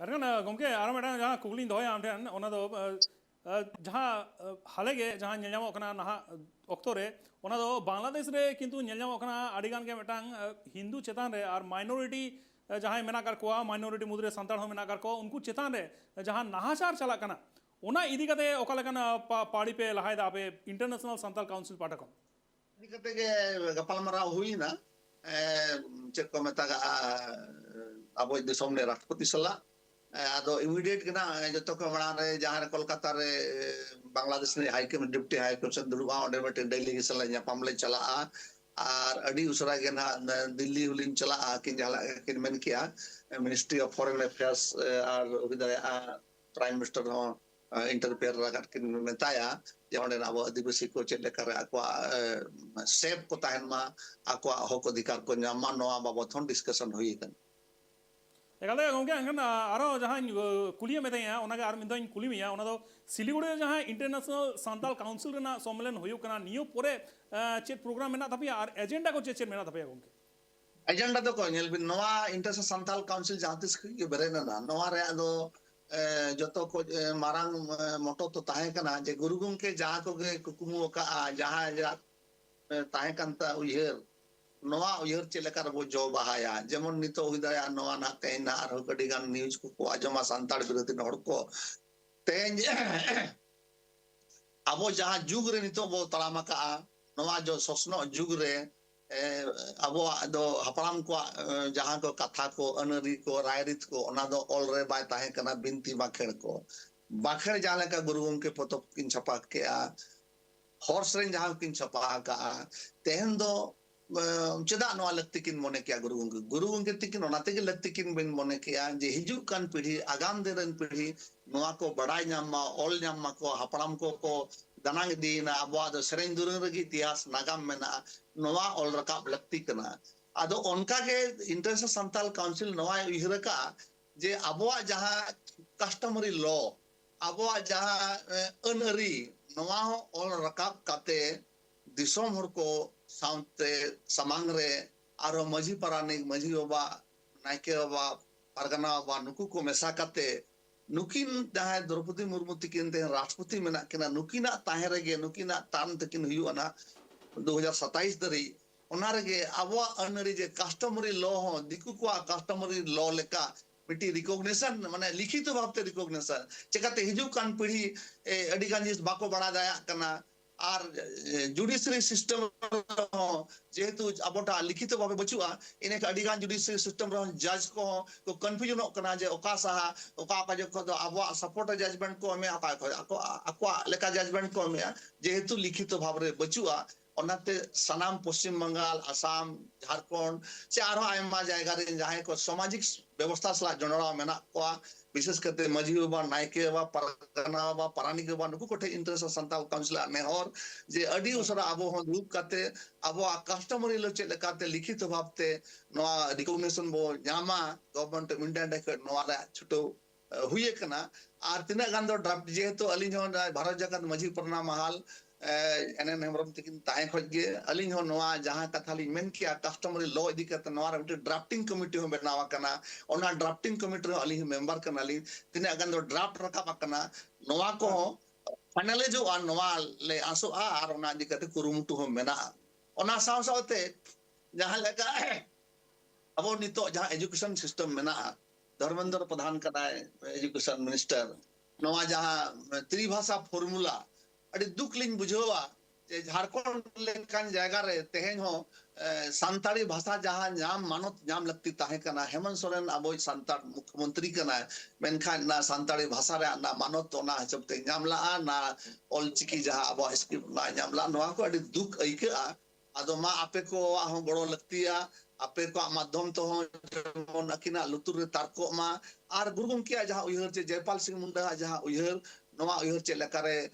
ᱟᱨ ᱠᱷᱟᱱ, ᱜᱚᱢᱠᱮ, ᱟᱨᱚ ᱢᱤᱫᱴᱟᱝ ᱡᱟᱦᱟᱸ ᱠᱩᱠᱞᱤᱧ ᱫᱚᱦᱚᱭᱟ ᱟᱢ ᱴᱷᱮᱱ, ᱚᱱᱟ ᱫᱚ, ᱟ, ᱟ, ᱡᱟᱦᱟᱸ, ᱟ, ᱦᱟᱞᱮ ᱜᱮ ᱡᱟᱦᱟᱸ ᱧᱮᱞ ᱧᱟᱢᱚᱜ ᱠᱟᱱᱟ ᱱᱟᱦᱟᱜ ᱚᱠᱛᱚ ᱨᱮ, ᱚᱱᱟ ᱫᱚ ᱵᱟᱝᱞᱟᱫᱮᱥ ᱨᱮ ᱠᱤᱱᱛᱩ ᱧᱮᱞ ᱧᱟᱢᱚᱜ ᱠᱟᱱᱟ ᱟᱹᱰᱤ ᱜᱟᱱ ᱜᱮ ᱢᱤᱫᱴᱟᱝ, ᱟ, ᱦᱤᱱᱫᱩ ᱪᱮᱛᱟᱱ ᱨᱮ ᱟᱨ minority, ᱟ, ᱡᱟᱦᱟᱸᱭ ᱢᱮᱱᱟᱜ ᱟᱠᱟᱫ ᱠᱚᱣᱟ, minority ᱢᱩᱫᱽᱨᱮ ᱥᱟᱱᱛᱟᱲ ᱦᱚᱸ ᱢᱮᱱᱟᱜ ᱟᱠᱟᱫ ᱠᱚᱣᱟ, ᱩᱱᱠᱩ ᱪᱮᱛᱟᱱ ᱨᱮ ᱡᱟᱦᱟᱸ ᱱᱟᱦᱟᱪᱟᱨ ᱪᱟᱞᱟᱜ ᱠᱟᱱᱟ, ᱚᱱᱟ ᱤᱫᱤ ᱠᱟᱛᱮ ᱚᱠᱟ ᱞᱮᱠᱟᱱ, ᱟ, ᱯᱟ-, ᱯᱟᱹᱲᱤ ᱯᱮ ᱞᱟᱦᱟᱭᱮᱫᱟ ᱟᱯᱮ International Santal Council ᱯᱟᱦᱴᱟ ᱠᱷᱚᱱ? ᱤᱫᱤ ᱠᱟᱛᱮ ᱜᱮ ᱜᱟᱯᱟᱞᱢᱟᱨᱟᱣ ᱦᱩᱭᱱᱟ, ᱮ, ᱪᱮᱫ ᱠᱚ ᱢᱮᱛᱟᱜᱟᱜᱼᱟ, ᱟᱵᱚᱭᱤᱡ ᱫᱤᱥᱚᱢ ᱨᱮ ᱨᱟᱥᱴᱨᱚᱯᱚᱛᱤ ᱥᱟᱞᱟᱜ᱾ ᱮ, ᱟᱫᱚ immediate ᱜᱮ ᱱᱟᱜ, ᱮ, ᱡᱚᱛᱚ ᱠᱷᱚᱱ ᱢᱟᱲᱟᱝ ᱨᱮ ᱡᱟᱦᱟᱸ ᱨᱮ ᱠᱳᱞᱠᱟᱛᱟ ᱨᱮ, ᱮ, ᱵᱟᱝᱞᱟᱫᱮᱥ ᱨᱤᱱᱤᱡ high commission, deputy high commission ᱫᱩᱲᱩᱵᱼᱟ, ᱚᱸᱰᱮ ᱢᱤᱫᱴᱮᱱ delegation ᱞᱮ ᱧᱟᱯᱟᱢ ᱞᱮ ᱪᱟᱞᱟᱜᱼᱟ᱾ ᱟᱨ ᱟᱹᱰᱤ ᱩᱥᱟᱹᱨᱟ ᱜᱮ ᱱᱟᱦᱟᱜ ᱫᱤᱞᱞᱤ ᱦᱚᱸᱞᱤᱧ ᱪᱟᱞᱟᱜᱼᱟ, ᱠᱤᱱ ᱡᱟᱦᱟᱸ ᱞᱮᱠᱟ ᱠᱤᱱ ᱢᱮᱱ ᱠᱮᱜᱼᱟ, Ministry of Foreign Affairs, ᱮ, ᱟᱨ ᱦᱩᱭ ᱫᱟᱲᱮᱭᱟᱜᱼᱟ Prime Minister ᱦᱚᱸ, ᱮ, interfere ᱞᱟᱜᱟᱫ ᱠᱤᱱ ᱢᱮᱛᱟᱭᱟ ᱡᱮ ᱚᱸᱰᱮᱱ ᱟᱵᱚ ᱟᱹᱫᱤᱵᱟᱹᱥᱤ ᱠᱚ ᱪᱮᱫ ᱞᱮᱠᱟᱨᱮ ᱟᱠᱚᱣᱟᱜ, ᱮ, safe ᱠᱚ ᱛᱟᱦᱮᱱ ᱢᱟ, ᱟᱠᱚᱣᱟᱜ ᱦᱚᱠ ᱚᱫᱷᱤᱠᱟᱨ ᱠᱚ ᱧᱟᱢ ᱢᱟ, ᱱᱚᱣᱟ ᱵᱟᱵᱚᱛ ᱦᱚᱸ discussion ᱦᱩᱭ ᱟᱠᱟᱱᱟ᱾ ᱮᱠᱟᱞ ᱜᱮ ᱜᱚᱢᱠᱮ, ᱮᱱᱠᱷᱟᱱ, ᱟ, ᱟᱨᱚ ᱡᱟᱦᱟᱸᱧ, ᱟ, ᱠᱩᱞᱤᱭᱮᱫ ᱢᱮ ᱛᱟᱦᱮᱸᱜᱼᱟ, ᱚᱱᱟᱜᱮ ᱟᱨ ᱢᱤᱫ ᱫᱷᱟᱣ ᱤᱧ ᱠᱩᱞᱤ ᱢᱮᱭᱟ, ᱚᱱᱟ ᱫᱚ ᱥᱤᱞᱤᱜᱩᱲᱤ ᱨᱮ ᱡᱟᱦᱟᱸ International Santal Council ᱨᱮᱱᱟᱜ ᱥᱚᱢᱢᱮᱞᱚᱱ ᱦᱩᱭᱩᱜ ᱠᱟᱱᱟ, ᱱᱤᱭᱟᱹ ᱯᱚᱨᱮ, ᱟ, ᱪᱮᱫ program ᱢᱮᱱᱟᱜ ᱛᱟᱯᱮᱭᱟ ᱟᱨ agenda ᱠᱚ ᱪᱮᱫ ᱪᱮᱫ ᱢᱮᱱᱟᱜ ᱛᱟᱯᱮᱭᱟ ᱜᱚᱢᱠᱮ? Agenda ᱫᱚ ᱠᱚ ᱧᱮᱞ ᱵᱤᱱ, ᱱᱚᱣᱟ International Santal Council ᱡᱟᱦᱟᱸ ᱛᱤᱥ ᱠᱷᱚᱱ ᱜᱮ ᱵᱮᱨᱮᱫ ᱮᱱᱟ, ᱱᱚᱣᱟ ᱨᱮᱭᱟᱜ ᱫᱚ, ᱮ, ᱡᱚᱛᱚ ᱠᱷᱚᱡ, ᱮ, ᱢᱟᱨᱟᱝ, ᱮ, motto ᱫᱚ ᱛᱟᱦᱮᱸ ᱠᱟᱱᱟ ᱡᱮ ᱜᱩᱨᱩ ᱜᱚᱢᱠᱮ ᱡᱟᱦᱟᱸ ᱠᱚᱜᱮ ᱠᱩᱠᱢᱩ ᱟᱠᱟᱫᱼᱟ, ᱡᱟᱦᱟᱸ ᱡᱟᱦᱟᱸ ᱮ, ᱛᱟᱦᱮᱸ ᱠᱟᱱ ᱛᱟ ᱩᱭᱦᱟᱹᱨ, ᱱᱚᱣᱟ ᱩᱭᱦᱟᱹᱨ ᱪᱮᱫ ᱞᱮᱠᱟ ᱨᱮᱵᱚ ᱡᱚ ᱵᱟᱦᱟᱭᱟ? ᱡᱮᱢᱚᱱ ᱱᱤᱛᱚᱜ ᱦᱩᱭ ᱫᱟᱲᱮᱭᱟᱜᱼᱟ, ᱱᱚᱣᱟ ᱱᱟᱦᱟᱜ ᱛᱮᱦᱮᱧ ᱱᱟᱦᱟᱜ ᱟᱨᱦᱚᱸ ᱟᱹᱰᱤ ᱜᱟᱱ news ᱠᱚᱠᱚ ᱟᱸᱡᱚᱢᱟ ᱥᱟᱱᱛᱟᱲ ᱵᱤᱨᱳᱫᱷᱤ ᱦᱚᱲ ᱠᱚ᱾ ᱛᱮᱦᱮᱧ ᱟᱵᱚ ᱡᱟᱦᱟᱸ ᱡᱩᱜᱽ ᱨᱮ ᱱᱤᱛᱚᱜ ᱵᱚ ᱛᱟᱲᱟᱢ ᱟᱠᱟᱜᱼᱟ, ᱱᱚᱣᱟ ᱡᱚ ᱥᱚᱥᱱᱚᱜ ᱡᱩᱜᱽ ᱨᱮ, ᱮ, ᱟᱵᱚᱣᱟᱜ ᱫᱚ ᱦᱟᱯᱲᱟᱢ ᱠᱚᱣᱟᱜ, ᱮ, ᱡᱟᱦᱟᱸ ᱠᱚ ᱠᱟᱛᱷᱟ ᱠᱚ, ᱟᱹᱱ ᱟᱹᱨᱤ ᱠᱚ, ᱨᱟᱭᱨᱤᱛ ᱠᱚ, ᱚᱱᱟ ᱫᱚ ᱚᱞ ᱨᱮ ᱵᱟᱭ ᱛᱟᱦᱮᱸ ᱠᱟᱱᱟ, ᱵᱤᱱᱛᱤ ᱵᱟᱸᱠᱷᱮᱲ ᱠᱚ᱾ ᱵᱟᱸᱠᱷᱮᱲ ᱡᱟᱦᱟᱸ ᱞᱮᱠᱟ ᱜᱩᱨᱩ ᱜᱚᱢᱠᱮ ᱯᱚᱛᱚᱵ ᱠᱤᱱ ᱪᱷᱟᱯᱟ ᱠᱮᱜᱼᱟ, ᱦᱚᱲ ᱥᱮᱨᱮᱧ ᱡᱟᱦᱟᱸ ᱠᱤᱱ ᱪᱷᱟᱯᱟ ᱟᱠᱟᱜᱼᱟ, ᱛᱮᱦᱮᱧ ᱫᱚ, ᱮ, ᱪᱮᱫᱟᱜ ᱱᱚᱣᱟ ᱞᱟᱹᱠᱛᱤ ᱠᱤᱱ ᱢᱚᱱᱮ ᱠᱮᱜᱼᱟ ᱜᱩᱨᱩ ᱜᱚᱢᱠᱮ? ᱜᱩᱨᱩ ᱜᱚᱢᱠᱮ ᱛᱤᱠᱤᱱ ᱚᱱᱟ ᱛᱮᱜᱮ ᱞᱟᱹᱠᱛᱤ ᱠᱤᱱ ᱵᱤᱱ ᱢᱚᱱᱮ ᱠᱮᱜᱼᱟ ᱡᱮ ᱦᱤᱡᱩᱜ ᱠᱟᱱ ᱯᱤᱲᱦᱤ, ᱟᱜᱟᱢ ᱫᱤᱱ ᱨᱮᱱ ᱯᱤᱲᱦᱤ ᱱᱚᱣᱟ ᱠᱚ ᱵᱟᱲᱟᱭ ᱧᱟᱢ ᱢᱟ, ᱚᱞ ᱧᱟᱢ ᱢᱟᱠᱚ, ᱦᱟᱯᱲᱟᱢ ᱠᱚᱠᱚ ᱫᱟᱱᱟᱝ ᱤᱫᱤᱭᱮᱱᱟ, ᱟᱵᱚᱣᱟᱜ ᱫᱚ ᱥᱮᱨᱮᱧ ᱫᱩᱨᱟᱹᱝ ᱨᱮᱜᱮ ᱤᱛᱤᱦᱟᱥ ᱱᱟᱜᱟᱢ ᱢᱮᱱᱟᱜᱼᱟ, ᱱᱚᱣᱟ ᱚᱞ ᱨᱟᱠᱟᱵ ᱞᱟᱹᱠᱛᱤ ᱠᱟᱱᱟ᱾ ᱟᱫᱚ ᱚᱱᱠᱟ ᱜᱮ International Santal Council ᱱᱚᱣᱟᱭ ᱩᱭᱦᱟᱹᱨ ᱟᱠᱟᱜᱼᱟ ᱡᱮ ᱟᱵᱚᱣᱟᱜ ᱡᱟᱦᱟᱸ customary law, ᱟᱵᱚᱣᱟᱜ ᱡᱟᱦᱟᱸ, ᱮ, ᱟᱹᱱ ᱟᱹᱨᱤ, ᱱᱚᱣᱟ ᱦᱚᱸ ᱚᱞ ᱨᱟᱠᱟᱵ ᱠᱟᱛᱮ ᱫᱤᱥᱚᱢ ᱦᱚᱲ ᱠᱚ ᱥᱟᱶᱛᱮ ᱥᱟᱢᱟᱝ ᱨᱮ ᱟᱨᱦᱚᱸ ᱢᱟᱹᱡᱷᱤ ᱯᱟᱨᱟᱱᱤᱠ, ᱢᱟᱹᱡᱷᱤ ᱵᱟᱵᱟ, ᱱᱟᱭᱠᱮ ᱵᱟᱵᱟ, ᱯᱟᱨᱜᱟᱱᱟ ᱵᱟᱵᱟ, ᱱᱩᱠᱩ ᱠᱚ ᱢᱮᱥᱟ ᱠᱟᱛᱮ ᱱᱩᱠᱤᱱ ᱡᱟᱦᱟᱸᱭ ᱫᱨᱚᱯᱚᱫᱤ ᱢᱩᱨᱢᱩ ᱛᱤᱠᱤᱱ ᱛᱮᱦᱮᱧ ᱨᱟᱥᱴᱨᱚᱯᱚᱛᱤ ᱢᱮᱱᱟᱜ ᱠᱤᱱᱟ, ᱱᱩᱠᱤᱱᱟᱜ ᱛᱟᱦᱮᱸ ᱨᱮᱜᱮ, ᱱᱩᱠᱤᱱᱟᱜ term ᱛᱟᱹᱠᱤᱱ ᱦᱩᱭᱩᱜᱼᱟ ᱱᱟᱦᱟᱜ ᱫᱩ ᱦᱟᱡᱟᱨ ᱥᱟᱛᱟᱭᱤᱥ ᱫᱷᱟᱹᱨᱤᱡ, ᱚᱱᱟ ᱨᱮᱜᱮ ᱟᱵᱚᱣᱟᱜ ᱟᱹᱱ ᱟᱹᱨᱤ ᱡᱮ customary law ᱦᱚᱸ ᱫᱤᱠᱩ ᱠᱚᱣᱟᱜ customary law ᱞᱮᱠᱟ ᱢᱤᱫᱴᱤᱡ recognition, ᱢᱟᱱᱮ ᱞᱤᱠᱷᱤᱛᱚ ᱵᱷᱟᱵᱛᱮ recognition, ᱪᱮᱠᱟᱛᱮ ᱦᱤᱡᱩᱜ ᱠᱟᱱ ᱯᱤᱲᱦᱤ, ᱮ, ᱟᱹᱰᱤ ᱜᱟᱱ ᱡᱤᱱᱤᱥ ᱵᱟᱠᱚ ᱵᱟᱲᱟᱭ ᱫᱟᱲᱮᱭᱟᱜ ᱠᱟᱱᱟ᱾ ᱟᱨ, ᱮ, judiciary system ᱨᱮᱦᱚᱸ ᱡᱮᱦᱮᱛᱩ ᱟᱵᱚᱴᱟᱜ ᱞᱤᱠᱷᱤᱛᱚ ᱵᱷᱟᱵᱮ ᱵᱟᱹᱪᱩᱜᱼᱟ, ᱤᱱᱟᱹᱠᱷᱟᱱ ᱟᱹᱰᱤ ᱜᱟᱱ judiciary system ᱨᱮᱦᱚᱸ judge ᱠᱚᱦᱚᱸ ᱠᱚ confusionᱚᱜ ᱠᱟᱱᱟ ᱡᱮ ᱚᱠᱟ ᱥᱟᱦᱟ, ᱚᱠᱟ ᱚᱠᱟ ᱡᱚᱠᱷᱚᱱ ᱫᱚ ᱟᱵᱚᱣᱟᱜ support ᱨᱮ judgement ᱠᱚ ᱮᱢᱮᱜᱼᱟ, ᱚᱠᱟ ᱚᱠᱟ ᱟᱠᱚ-, ᱟᱠᱚᱣᱟᱜ ᱞᱮᱠᱟ judgement ᱠᱚ ᱮᱢᱮᱜᱼᱟ, ᱡᱮᱦᱮᱛᱩ ᱞᱤᱠᱷᱤᱛᱚ ᱵᱷᱟᱵᱽ ᱨᱮ ᱵᱟᱹᱪᱩᱜᱼᱟ᱾ ᱚᱱᱟᱛᱮ ᱥᱟᱱᱟᱢ ᱯᱚᱥᱪᱤᱢ ᱵᱟᱝᱜᱟᱞ, ᱟᱥᱟᱢ, ᱡᱷᱟᱲᱠᱷᱚᱸᱰ ᱥᱮ ᱟᱨᱦᱚᱸ ᱟᱭᱢᱟ ᱡᱟᱭᱜᱟ ᱨᱮ ᱡᱟᱦᱟᱸᱭ ᱠᱚ ᱥᱟᱢᱟᱡᱤᱠ ᱵᱮᱵᱚᱥᱛᱷᱟ ᱥᱟᱞᱟᱜ ᱡᱚᱱᱚᱲᱟᱣ ᱢᱮᱱᱟᱜ ᱠᱚᱣᱟ, ᱵᱤᱥᱮᱥ ᱠᱟᱛᱮ ᱢᱟᱹᱡᱷᱤ ᱵᱟᱵᱟ, ᱱᱟᱭᱠᱮ ᱵᱟᱵᱟ, ᱯᱟᱨᱜᱟᱱᱟ ᱵᱟᱵᱟ, ᱯᱟᱨᱟᱱᱤᱠ ᱵᱟᱵᱟ, ᱱᱩᱠᱩ ᱠᱚᱴᱷᱮᱱ ᱤᱧ ᱥᱟᱱᱛᱟᱞ ᱠᱟᱣᱩᱱᱥᱤᱞᱟᱜ ᱱᱮᱦᱚᱨ ᱡᱮ ᱟᱹᱰᱤ ᱩᱥᱟᱹᱨᱟ ᱟᱵᱚ ᱦᱚᱸ ᱫᱩᱲᱩᱵ ᱠᱟᱛᱮ ᱟᱵᱚᱣᱟᱜ customary law ᱪᱮᱫ ᱞᱮᱠᱟᱛᱮ ᱞᱤᱠᱷᱤᱛᱚ ᱵᱷᱟᱵᱛᱮ ᱱᱚᱣᱟ recognition ᱵᱚ ᱧᱟᱢᱟ, Government of India ᱴᱷᱮᱱ ᱠᱷᱚᱱ ᱱᱚᱣᱟ ᱨᱮᱭᱟᱜ ᱪᱷᱩᱴᱟᱹᱣ ᱦᱩᱭ ᱟᱠᱟᱱᱟ᱾ ᱟᱨ ᱛᱤᱱᱟᱹᱜ ᱜᱟᱱ ᱫᱚ ᱰᱨᱟᱯᱴ, ᱡᱮᱦᱮᱛᱩ ᱟᱹᱞᱤᱧ ᱦᱚᱸ ᱵᱷᱟᱨᱚᱛ ᱡᱟᱠᱟᱛ ᱢᱟᱹᱡᱷᱤ ᱯᱟᱨᱜᱟᱱᱟ ᱢᱟᱦᱟᱞ ᱮᱱ ᱮᱱ ᱦᱮᱢᱵᱨᱚᱢ ᱛᱟᱹᱠᱤᱱ ᱛᱟᱦᱮᱸ ᱠᱷᱚᱱ ᱜᱮ ᱟᱹᱞᱤᱧ ᱦᱚᱸ ᱱᱚᱣᱟ ᱡᱟᱦᱟᱸ ᱠᱟᱛᱷᱟ ᱞᱤᱧ ᱢᱮᱱ ᱠᱮᱜᱼᱟ, customary law ᱤᱫᱤ ᱠᱟᱛᱮ ᱱᱚᱣᱟ ᱨᱮ ᱢᱤᱫᱴᱮᱱ drafting committee ᱦᱚᱸ ᱵᱮᱱᱟᱣ ᱟᱠᱟᱱᱟ᱾ ᱚᱱᱟ drafting committee ᱨᱮᱦᱚᱸ ᱟᱹᱞᱤᱧ ᱦᱚᱸ member ᱠᱟᱱᱟᱞᱤᱧ᱾ ᱛᱤᱱᱟᱹᱜ ᱜᱟᱱ ᱫᱚ draft ᱨᱟᱠᱟᱵ ᱟᱠᱟᱱᱟ, ᱱᱚᱣᱟ ᱠᱚᱦᱚᱸ finalizeᱚᱜᱼᱟ, ᱱᱚᱣᱟ ᱞᱮ ᱟᱥᱚᱜᱼᱟ᱾ ᱟᱨ ᱚᱱᱟ ᱤᱫᱤ ᱠᱟᱛᱮ ᱠᱩᱨᱩᱢᱩᱴᱩ ᱦᱚᱸ ᱢᱮᱱᱟᱜᱼᱟ᱾ ᱚᱱᱟ ᱥᱟᱶ ᱥᱟᱶᱛᱮ ᱡᱟᱦᱟᱸ ᱞᱮᱠᱟ ᱟᱵᱚ ᱱᱤᱛᱚᱜ ᱡᱟᱦᱟᱸ education system ᱢᱮᱱᱟᱜᱼᱟ, ᱫᱷᱚᱨᱢᱮᱱᱫᱨᱚ ᱯᱨᱚᱫᱷᱟᱱ ᱠᱟᱱᱟᱭ education minister, ᱱᱚᱣᱟ ᱡᱟᱦᱟᱸ ᱛᱨᱤᱵᱷᱟᱥᱟ formula, ᱟᱹᱰᱤ ᱫᱩᱠ ᱞᱤᱧ ᱵᱩᱡᱷᱟᱹᱣᱟ ᱡᱮ ᱡᱷᱟᱲᱠᱷᱚᱸᱰ ᱞᱮᱠᱟᱱ ᱡᱟᱭᱜᱟ ᱨᱮ ᱛᱮᱦᱮᱧ ᱦᱚᱸ ᱥᱟᱱᱛᱟᱲᱤ ᱵᱷᱟᱥᱟ ᱡᱟᱦᱟᱸ ᱧᱟᱢ ᱢᱟᱱᱚᱛ ᱧᱟᱢ ᱞᱟᱹᱠᱛᱤ ᱛᱟᱦᱮᱸ ᱠᱟᱱᱟ, ᱦᱮᱢᱚᱱᱛ ᱥᱚᱨᱮᱱ ᱟᱵᱚᱭᱤᱡ ᱥᱟᱱᱛᱟᱲ ᱢᱩᱠᱷᱭᱚᱢᱚᱱᱛᱨᱤ ᱠᱟᱱᱟᱭ, ᱢᱮᱱᱠᱷᱟᱱ ᱚᱱᱟ ᱥᱟᱱᱛᱟᱲᱤ ᱵᱷᱟᱥᱟ ᱨᱮᱭᱟᱜ ᱚᱱᱟ ᱢᱟᱱᱚᱛ ᱚᱱᱟ ᱦᱤᱥᱟᱹᱵ ᱛᱮ ᱧᱟᱢ ᱞᱟᱜᱼᱟ, ᱚᱱᱟ ᱚᱞᱪᱤᱠᱤ ᱡᱟᱦᱟᱸ ᱟᱵᱚᱣᱟᱜ script ᱚᱱᱟ ᱧᱟᱢ ᱞᱟᱜᱼᱟ᱾ ᱱᱚᱣᱟ ᱠᱚ ᱟᱹᱰᱤ ᱫᱩᱠ ᱟᱹᱭᱠᱟᱹᱜᱼᱟ᱾ ᱟᱫᱚ ᱢᱟ ᱟᱯᱮ ᱠᱚᱣᱟᱜ ᱦᱚᱸ ᱜᱚᱲᱚ ᱞᱟᱹᱠᱛᱤᱭᱟ, ᱟᱯᱮ ᱠᱚᱣᱟᱜ ᱢᱟᱫᱽᱫᱷᱚᱢ ᱛᱮᱦᱚᱸ ᱡᱮᱢᱚᱱ ᱟᱹᱠᱤᱱᱟᱜ ᱞᱩᱛᱩᱨ ᱨᱮ ᱛᱟᱨᱠᱚᱜ ᱢᱟ᱾ ᱟᱨ ᱜᱩᱨᱩ ᱜᱚᱢᱠᱮᱭᱟᱜ ᱡᱟᱦᱟᱸ ᱩᱭᱦᱟᱹᱨ ᱪᱮ ᱡᱚᱭᱯᱟᱞ ᱥᱤᱝ ᱢᱩᱱᱰᱟᱣᱟᱜ ᱡᱟᱦᱟᱸ ᱩᱭᱦᱟᱹᱨ, ᱱᱚᱣᱟ ᱩᱭᱦᱟᱹᱨ ᱪᱮᱫ ᱞᱮᱠᱟᱨᱮ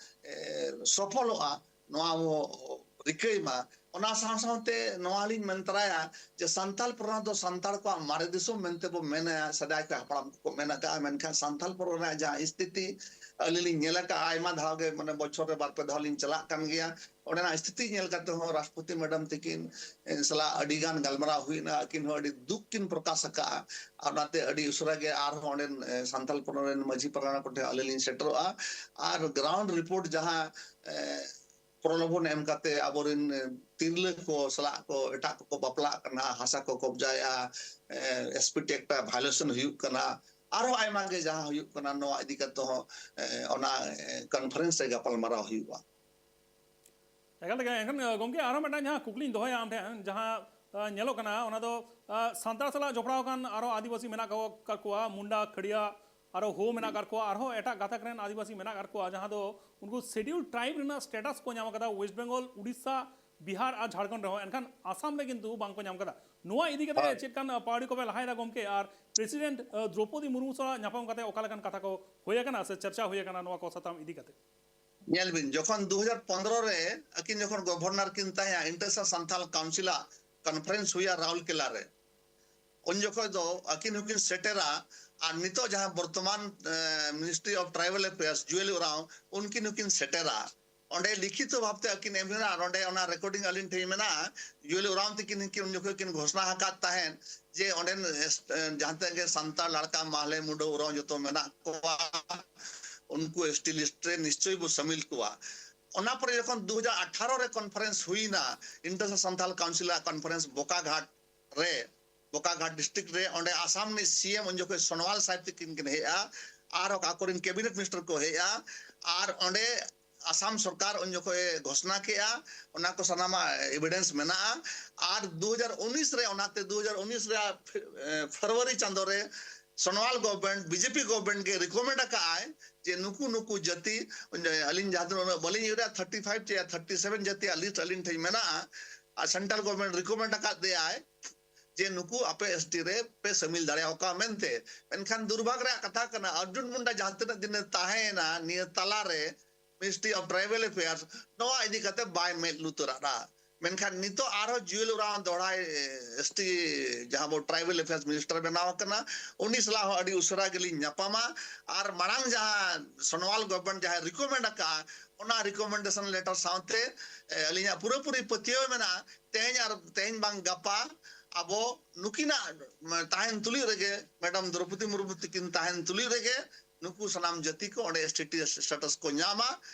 ᱥᱚᱯᱷᱚᱞᱚᱜᱼᱟ, ᱱᱚᱣᱟ ᱵᱚ ᱨᱤᱠᱟᱹᱭ ᱢᱟ᱾ ᱚᱱᱟ ᱥᱟᱶ ᱥᱟᱶᱛᱮ ᱱᱚᱣᱟ ᱞᱤᱧ ᱢᱮᱱ ᱛᱚᱨᱟᱭᱟ ᱡᱮ ᱥᱟᱱᱛᱟᱞ ᱯᱟᱨᱜᱟᱱᱟ ᱫᱚ ᱥᱟᱱᱛᱟᱲ ᱠᱚᱣᱟᱜ ᱢᱟᱨᱮ ᱫᱤᱥᱚᱢ ᱢᱮᱱᱛᱮ ᱵᱚ ᱢᱮᱱᱟ, ᱥᱮᱫᱟᱭ ᱠᱷᱚᱱ ᱦᱟᱯᱲᱟᱢ ᱠᱚᱠᱚ ᱢᱮᱱ ᱟᱠᱟᱫᱼᱟ᱾ ᱢᱮᱱᱠᱷᱟᱱ ᱥᱟᱱᱛᱟᱞ ᱯᱟᱨᱜᱟᱱᱟ ᱨᱮᱭᱟᱜ ᱡᱟᱦᱟᱸ ᱥᱛᱷᱤᱛᱤ ᱟᱹᱞᱤᱧ ᱞᱤᱧ ᱧᱮᱞ ᱟᱠᱟᱫᱼᱟ, ᱟᱭᱢᱟ ᱫᱷᱟᱣ ᱜᱮ, ᱢᱟᱱᱮ ᱵᱚᱪᱷᱚᱨ ᱨᱮ ᱵᱟᱨ ᱯᱮ ᱫᱷᱟᱣ ᱞᱤᱧ ᱪᱟᱞᱟᱜ ᱠᱟᱱ ᱜᱮᱭᱟ᱾ ᱚᱸᱰᱮᱱᱟᱜ ᱥᱛᱷᱤᱛᱤ ᱧᱮᱞ ᱠᱟᱛᱮ ᱦᱚᱸ ᱨᱟᱥᱴᱨᱚᱯᱚᱛᱤ ᱢᱮᱰᱟᱢ ᱛᱟᱹᱠᱤᱱ ᱥᱟᱞᱟᱜ ᱟᱹᱰᱤ ᱜᱟᱱ ᱜᱟᱞᱢᱟᱨᱟᱣ ᱦᱩᱭᱱᱟ᱾ ᱟᱹᱠᱤᱱ ᱦᱚᱸ ᱟᱹᱰᱤ ᱫᱩᱠ ᱠᱤᱱ ᱯᱨᱚᱠᱟᱥ ᱟᱠᱟᱫᱼᱟ᱾ ᱟᱨ ᱚᱱᱟᱛᱮ ᱟᱹᱰᱤ ᱩᱥᱟᱹᱨᱟ ᱜᱮ ᱟᱨᱦᱚᱸ ᱚᱸᱰᱮᱱ ᱥᱟᱱᱛᱟᱞ ᱯᱟᱨᱜᱟᱱᱟ ᱨᱮᱱ ᱢᱟᱹᱡᱷᱤ ᱯᱟᱨᱜᱟᱱᱟ ᱠᱚᱴᱷᱮᱱ ᱟᱹᱞᱤᱧ ᱞᱤᱧ ᱥᱮᱴᱮᱨᱚᱜᱼᱟ᱾ ᱟᱨ ground report ᱡᱟᱦᱟᱸ ᱯᱨᱚᱞᱳᱵᱷᱚᱱ ᱮᱢ ᱠᱟᱛᱮ ᱟᱵᱚᱨᱮᱱ ᱛᱤᱨᱞᱟᱹ ᱠᱚ ᱥᱟᱞᱟᱜ ᱠᱚ ᱮᱴᱟᱜ ᱠᱚᱠᱚ ᱵᱟᱯᱞᱟᱜ ᱠᱟᱱᱟ, ᱦᱟᱥᱟ ᱠᱚ ᱠᱚᱵᱡᱟᱭᱮᱫᱼᱟ, ᱮᱥᱯᱤᱴᱤ ᱮᱠᱴ ᱵᱷᱟᱭᱳᱞᱮᱥᱚᱱ ᱦᱩᱭᱩᱜ ᱠᱟᱱᱟ, ᱟᱨᱦᱚᱸ ᱟᱭᱢᱟ ᱜᱮ ᱡᱟᱦᱟᱸ ᱦᱩᱭᱩᱜ ᱠᱟᱱᱟ, ᱱᱚᱣᱟ ᱤᱫᱤ ᱠᱟᱛᱮ ᱦᱚᱸ ᱚᱱᱟ ᱠᱚᱱᱯᱷᱟᱨᱮᱱᱥ ᱨᱮ ᱜᱟᱯᱟᱞ ᱢᱟᱨᱟᱣ ᱦᱩᱭᱩᱜᱼᱟ᱾ ᱮᱠᱟᱞ ᱛᱮᱜᱮ᱾ ᱮᱱᱠᱷᱟᱱ ᱜᱚᱢᱠᱮ, ᱟᱨᱦᱚᱸ ᱢᱤᱫᱴᱟᱝ ᱡᱟᱦᱟᱸ ᱠᱩᱠᱞᱤᱧ ᱫᱚᱦᱚᱭᱟ ᱟᱢ ᱴᱷᱮᱱ, ᱡᱟᱦᱟᱸ ᱧᱮᱞᱚᱜ ᱠᱟᱱᱟ, ᱚᱱᱟ ᱫᱚ ᱥᱟᱱᱛᱟᱲ ᱥᱟᱞᱟᱜ ᱡᱚᱯᱲᱟᱣ ᱟᱠᱟᱱ ᱟᱨᱦᱚᱸ ᱟᱹᱫᱤᱵᱟᱹᱥᱤ ᱢᱮᱱᱟᱜ ᱟᱠᱟᱫ ᱠᱚᱣᱟ, ᱢᱩᱱᱰᱟ, ᱠᱷᱟᱹᱲᱭᱟ, ᱟᱨᱦᱚᱸ ᱦᱳ ᱢᱮᱱᱟᱜ ᱟᱠᱟᱫ ᱠᱚᱣᱟ, ᱟᱨᱦᱚᱸ ᱮᱴᱟᱜ ᱜᱟᱛᱟᱠ ᱨᱮᱱ ᱟᱹᱫᱤᱵᱟᱹᱥᱤ ᱢᱮᱱᱟᱜ ᱟᱠᱟᱫ ᱠᱚᱣᱟ, ᱡᱟᱦᱟᱸ ᱫᱚ ᱩᱱᱠᱩ ᱥᱤᱰᱤᱭᱩᱞ ᱴᱨᱟᱭᱤᱵᱽ ᱨᱮᱱᱟᱜ ᱥᱴᱮᱴᱟᱥ ᱠᱚ ᱧᱟᱢ ᱟᱠᱟᱫᱟ ᱳᱭᱮᱥᱴ ᱵᱮᱝᱜᱚᱞ, ᱩᱰᱤᱥᱟ, ᱵᱤᱦᱟᱨ ᱟᱨ ᱡᱷᱟᱲᱠᱷᱚᱸᱰ ᱨᱮᱦᱚᱸ, ᱮᱱᱠᱷᱟᱱ ᱟᱥᱟᱢ ᱨᱮ ᱠᱤᱱᱛᱩ ᱵᱟᱝᱠᱚ ᱧᱟᱢ ᱠᱟᱫᱟ᱾ ᱱᱚᱣᱟ ᱤᱫᱤ ᱠᱟᱛᱮ ᱦᱳᱭ᱾ ᱪᱮᱫ ᱠᱟᱱ ᱯᱟᱹᱣᱲᱤ ᱠᱚᱯᱮ ᱞᱟᱦᱟᱭᱮᱫᱟ ᱜᱚᱢᱠᱮ? ᱟᱨ ᱯᱨᱮᱥᱤᱰᱮᱱᱴ ᱫᱨᱚᱯᱚᱫᱤ ᱢᱩᱨᱢᱩ ᱥᱟᱞᱟᱜ ᱧᱟᱯᱟᱢ ᱠᱟᱛᱮ ᱚᱠᱟ ᱞᱮᱠᱟᱱ ᱠᱟᱛᱷᱟ ᱠᱚ ᱦᱩᱭ ᱟᱠᱟᱱᱟ ᱥᱮ ᱪᱟᱨᱪᱟ ᱦᱩᱭ ᱟᱠᱟᱱᱟ ᱱᱚᱣᱟ ᱠᱚ ᱥᱟᱛᱟᱢ ᱤᱫᱤ ᱠᱟᱛᱮ? ᱧᱮᱞ ᱵᱤᱱ, ᱡᱚᱠᱷᱚᱱ ᱫᱩ ᱦᱟᱡᱟᱨ ᱯᱚᱱᱫᱽᱨᱚ ᱨᱮ ᱟᱹᱠᱤᱱ ᱡᱚᱠᱷᱚᱱ ᱜᱚᱵᱷᱚᱨᱱᱚᱨ ᱠᱤᱱ ᱛᱟᱦᱮᱸ, ᱤᱱᱴᱟᱨᱱᱮᱥᱱᱟᱞ ᱥᱟᱱᱛᱟᱞ ᱠᱟᱣᱩᱱᱥᱤᱞ ᱟᱜ ᱠᱚᱱᱯᱷᱟᱨᱮᱱᱥ ᱦᱩᱭᱟ ᱨᱟᱣᱩᱞᱠᱮᱞᱟ ᱨᱮ, ᱩᱱ ᱡᱚᱠᱷᱚᱡ ᱫᱚ ᱟᱹᱠᱤᱱ ᱦᱚᱸᱠᱤᱱ ᱥᱮᱴᱮᱨᱟ᱾ ᱟᱨ ᱱᱤᱛᱚᱜ ᱡᱟᱦᱟᱸ ᱵᱚᱨᱛᱚᱢᱟᱱ ministry of tribal affairs ᱡᱩᱭᱮᱞ Oraon, ᱩᱱᱠᱤᱱ ᱦᱚᱸᱠᱤᱱ ᱥᱮᱴᱮᱨᱟ᱾ ᱚᱸᱰᱮ ᱞᱤᱠᱷᱤᱛᱚ ᱵᱷᱟᱵᱛᱮ ᱟᱹᱠᱤᱱ ᱮᱢ ᱦᱩᱭᱱᱟ᱾ ᱟᱨ ᱚᱸᱰᱮ ᱚᱱᱟ ᱨᱮᱠᱚᱨᱰᱤᱝ ᱟᱹᱞᱤᱧ ᱴᱷᱮᱱ ᱢᱮᱱᱟᱜᱼᱟ᱾ ᱡᱩᱭᱮᱞ ᱳᱨᱟᱸᱣ ᱛᱤᱠᱤᱱ ᱩᱱ ᱡᱚᱠᱷᱚᱡ ᱠᱤᱱ ᱜᱷᱳᱥᱱᱟ ᱟᱠᱟᱫ ᱛᱟᱦᱮᱸᱫ ᱡᱮ ᱚᱸᱰᱮᱱ ᱡᱟᱦᱟᱸ ᱛᱤᱱᱟᱹᱜ ᱜᱮ ᱥᱟᱱᱛᱟᱲ ᱞᱟᱲᱠᱟ, ᱢᱟᱦᱞᱮ, ᱢᱩᱰᱟᱹ, ᱳᱨᱟᱸᱣ ᱡᱚᱛᱚ ᱢᱮᱱᱟᱜ ᱠᱚᱣᱟ, ᱩᱱᱠᱩ ᱮᱥ ᱴᱤ ᱞᱤᱥᱴ ᱨᱮ ᱱᱤᱥᱪᱚᱭ ᱵᱚ ᱥᱟᱢᱤᱞ ᱠᱚᱣᱟ᱾ ᱚᱱᱟ ᱯᱚᱨᱮ ᱡᱚᱠᱷᱚᱱ ᱫᱩ ᱦᱟᱡᱟᱨ ᱟᱴᱷᱟᱨᱚ ᱨᱮ ᱠᱚᱱᱯᱷᱟᱨᱮᱱᱥ ᱦᱩᱭᱱᱟ, ᱤᱱᱴᱟᱨᱱᱮᱥᱱᱟᱞ ᱥᱟᱱᱛᱟᱞ ᱠᱟᱣᱩᱱᱥᱤᱞ ᱟᱜ ᱠᱚᱱᱯᱷᱟᱨᱮᱱᱥ ᱵᱳᱠᱟᱜᱷᱟᱴ ᱨᱮ, ᱵᱳᱠᱟᱜᱷᱟᱴ ᱰᱤᱥᱴᱨᱤᱠᱴ ᱨᱮ, ᱚᱸᱰᱮ ᱟᱥᱟᱢ ᱨᱤᱱᱤᱡ ᱥᱤ ᱮᱢ ᱩᱱ ᱡᱚᱠᱷᱚᱱ ᱥᱳᱱᱳᱣᱟᱞ ᱥᱟᱦᱮᱵ ᱛᱤᱠᱤᱱ ᱠᱤᱱ ᱦᱮᱡᱼᱟ, ᱟᱨ ᱟᱠᱚᱨᱮᱱ ᱠᱮᱵᱤᱱᱮᱴ ᱢᱤᱱᱤᱥᱴᱟᱨ ᱠᱚ ᱦᱮᱡᱼᱟ, ᱟᱨ ᱚᱸᱰᱮ ᱟᱥᱟᱢ ᱥᱚᱨᱠᱟᱨ ᱩᱱ ᱡᱚᱠᱷᱚᱱ ᱮ ᱜᱷᱳᱥᱱᱟ ᱠᱮᱜᱼᱟ᱾ ᱚᱱᱟ ᱠᱚ ᱥᱟᱱᱟᱢᱟᱜ ᱮᱵᱤᱰᱮᱱᱥ ᱢᱮᱱᱟᱜᱼᱟ᱾ ᱟᱨ ᱫᱩ ᱦᱟᱡᱟᱨ ᱩᱱᱤᱥ ᱨᱮ, ᱚᱱᱟᱛᱮ ᱫᱩ ᱦᱟᱡᱟᱨ ᱩᱱᱤᱥ ᱨᱮᱭᱟᱜ ᱯᱷᱮ-, ᱮ, ᱯᱷᱮᱵᱽᱨᱩᱣᱟᱨᱤ ᱪᱟᱸᱫᱳ ᱨᱮ Sonowal government, B J P government ᱜᱮ ᱨᱤᱠᱚᱢᱮᱱᱰ ᱟᱠᱟᱫ ᱟᱭ ᱡᱮ ᱱᱩᱠᱩ, ᱱᱩᱠᱩ ᱡᱟᱹᱛᱤ, ᱟᱹᱞᱤᱧ ᱡᱟᱦᱟᱸ ᱛᱤᱱᱟᱹᱜ ᱩᱱᱟᱹᱜ ᱵᱟᱹᱞᱤᱧ ᱩᱭᱦᱟᱹᱨᱟ, ᱛᱷᱟᱨᱴᱤ ᱯᱷᱟᱭᱤᱵᱷ ᱪᱮ ᱛᱷᱟᱨᱴᱤ ᱥᱮᱵᱷᱮᱱ ᱡᱟᱹᱛᱤᱭᱟᱜ ᱞᱤᱥᱴ ᱟᱹᱞᱤᱧ ᱴᱷᱮᱱ ᱢᱮᱱᱟᱜᱼᱟ᱾ ᱟᱨ ᱥᱮᱱᱴᱨᱟᱞ ᱜᱚᱵᱷᱚᱨᱱᱢᱮᱱᱴ ᱨᱤᱠᱚᱢᱮᱱᱰ ᱟᱠᱟᱫ ᱫᱮᱭᱟᱭ ᱡᱮ ᱱᱩᱠᱩ ᱟᱯᱮ ᱮᱥ ᱴᱤ ᱨᱮ ᱯᱮ ᱥᱟᱹᱢᱤᱞ ᱫᱟᱲᱮᱭᱟᱠᱚᱣᱟ ᱢᱮᱱᱛᱮ᱾ ᱢᱮᱱᱠᱷᱟᱱ ᱫᱩᱨᱵᱷᱟᱜᱽ ᱨᱮᱭᱟᱜ ᱠᱟᱛᱷᱟ ᱠᱟᱱᱟ, ᱚᱨᱡᱩᱱ ᱢᱩᱱᱰᱟ ᱡᱟᱦᱟᱸ ᱛᱤᱱᱟᱹᱜ ᱫᱤᱱᱮ ᱛᱟᱦᱮᱸᱭᱮᱱᱟ ᱱᱤᱭᱟᱹ ᱛᱟᱞᱟᱨᱮ, ᱢᱤᱱᱤᱥᱴᱨᱤ ᱚᱯᱷ ᱴᱨᱟᱭᱵᱟᱞ ᱮᱯᱷᱮᱭᱟᱨᱥ ᱱᱚᱣᱟ ᱤᱫᱤ ᱠᱟᱛᱮ ᱵᱟᱭ ᱢᱮᱫ ᱞᱩᱛᱩᱨᱟᱜᱼᱟ᱾ ᱢᱮᱱᱠᱷᱟᱱ ᱱᱤᱛᱚᱜ ᱟᱨᱦᱚᱸ ᱡᱩᱭᱮᱞ ᱳᱨᱟᱸᱣ ᱫᱚᱦᱲᱟᱭ ᱮᱥ ᱴᱤ ᱡᱟᱦᱟᱸ ᱵᱚ ᱴᱨᱟᱭᱵᱟᱞ ᱮᱯᱷᱮᱭᱟᱨᱥ ᱢᱤᱱᱤᱥᱴᱟᱨ ᱵᱮᱱᱟᱣ ᱟᱠᱟᱱᱟ, ᱩᱱᱤ ᱥᱟᱞᱟᱜ ᱦᱚᱸ ᱟᱹᱰᱤ ᱩᱥᱟᱹᱨᱟ ᱜᱮᱞᱤᱧ ᱧᱟᱯᱟᱢᱟ᱾ ᱟᱨ ᱢᱟᱲᱟᱝ ᱡᱟᱦᱟᱸ ᱥᱳᱱᱳᱣᱟᱞ ᱜᱚᱵᱷᱚᱨᱱᱢᱮᱱᱴ ᱡᱟᱦᱟᱸᱭ ᱨᱤᱠᱚᱢᱮᱱᱰ ᱟᱠᱟᱫᱼᱟ, ᱚᱱᱟ ᱨᱤᱠᱚᱢᱮᱱᱰᱮᱥᱚᱱ ᱞᱮᱴᱟᱨ ᱥᱟᱶᱛᱮ, ᱮ, ᱟᱹᱞᱤᱧᱟᱜ ᱯᱩᱨᱟᱹᱯᱩᱨᱤ ᱯᱟᱹᱛᱭᱟᱹᱣ ᱢᱮᱱᱟᱜᱼᱟ, ᱛᱮᱦᱮᱧ ᱟᱨ ᱛᱮᱦᱮᱧ ᱵᱟᱝ ᱜᱟᱯᱟ ᱟᱵᱚ ᱱᱩᱠᱤᱱᱟᱜ, ᱢ, ᱛᱟᱦᱮᱱ ᱛᱩᱞᱩᱡ ᱨᱮᱜᱮ, ᱢᱮᱰᱟᱢ ᱫᱨᱚᱯᱚᱫᱤ ᱢᱩᱨᱢᱩ ᱛᱤᱠᱤᱱ ᱛᱟᱦᱮᱱ ᱛᱩᱞᱩᱡ ᱨᱮᱜᱮ ᱱᱩᱠᱩ ᱥᱟᱱᱟᱢ ᱡᱟᱹᱛᱤ ᱠᱚ ᱚᱸᱰᱮ ᱮᱥ ᱴᱤ ᱥᱴᱮᱴᱟᱥ ᱠᱚ ᱧᱟᱢᱟ᱾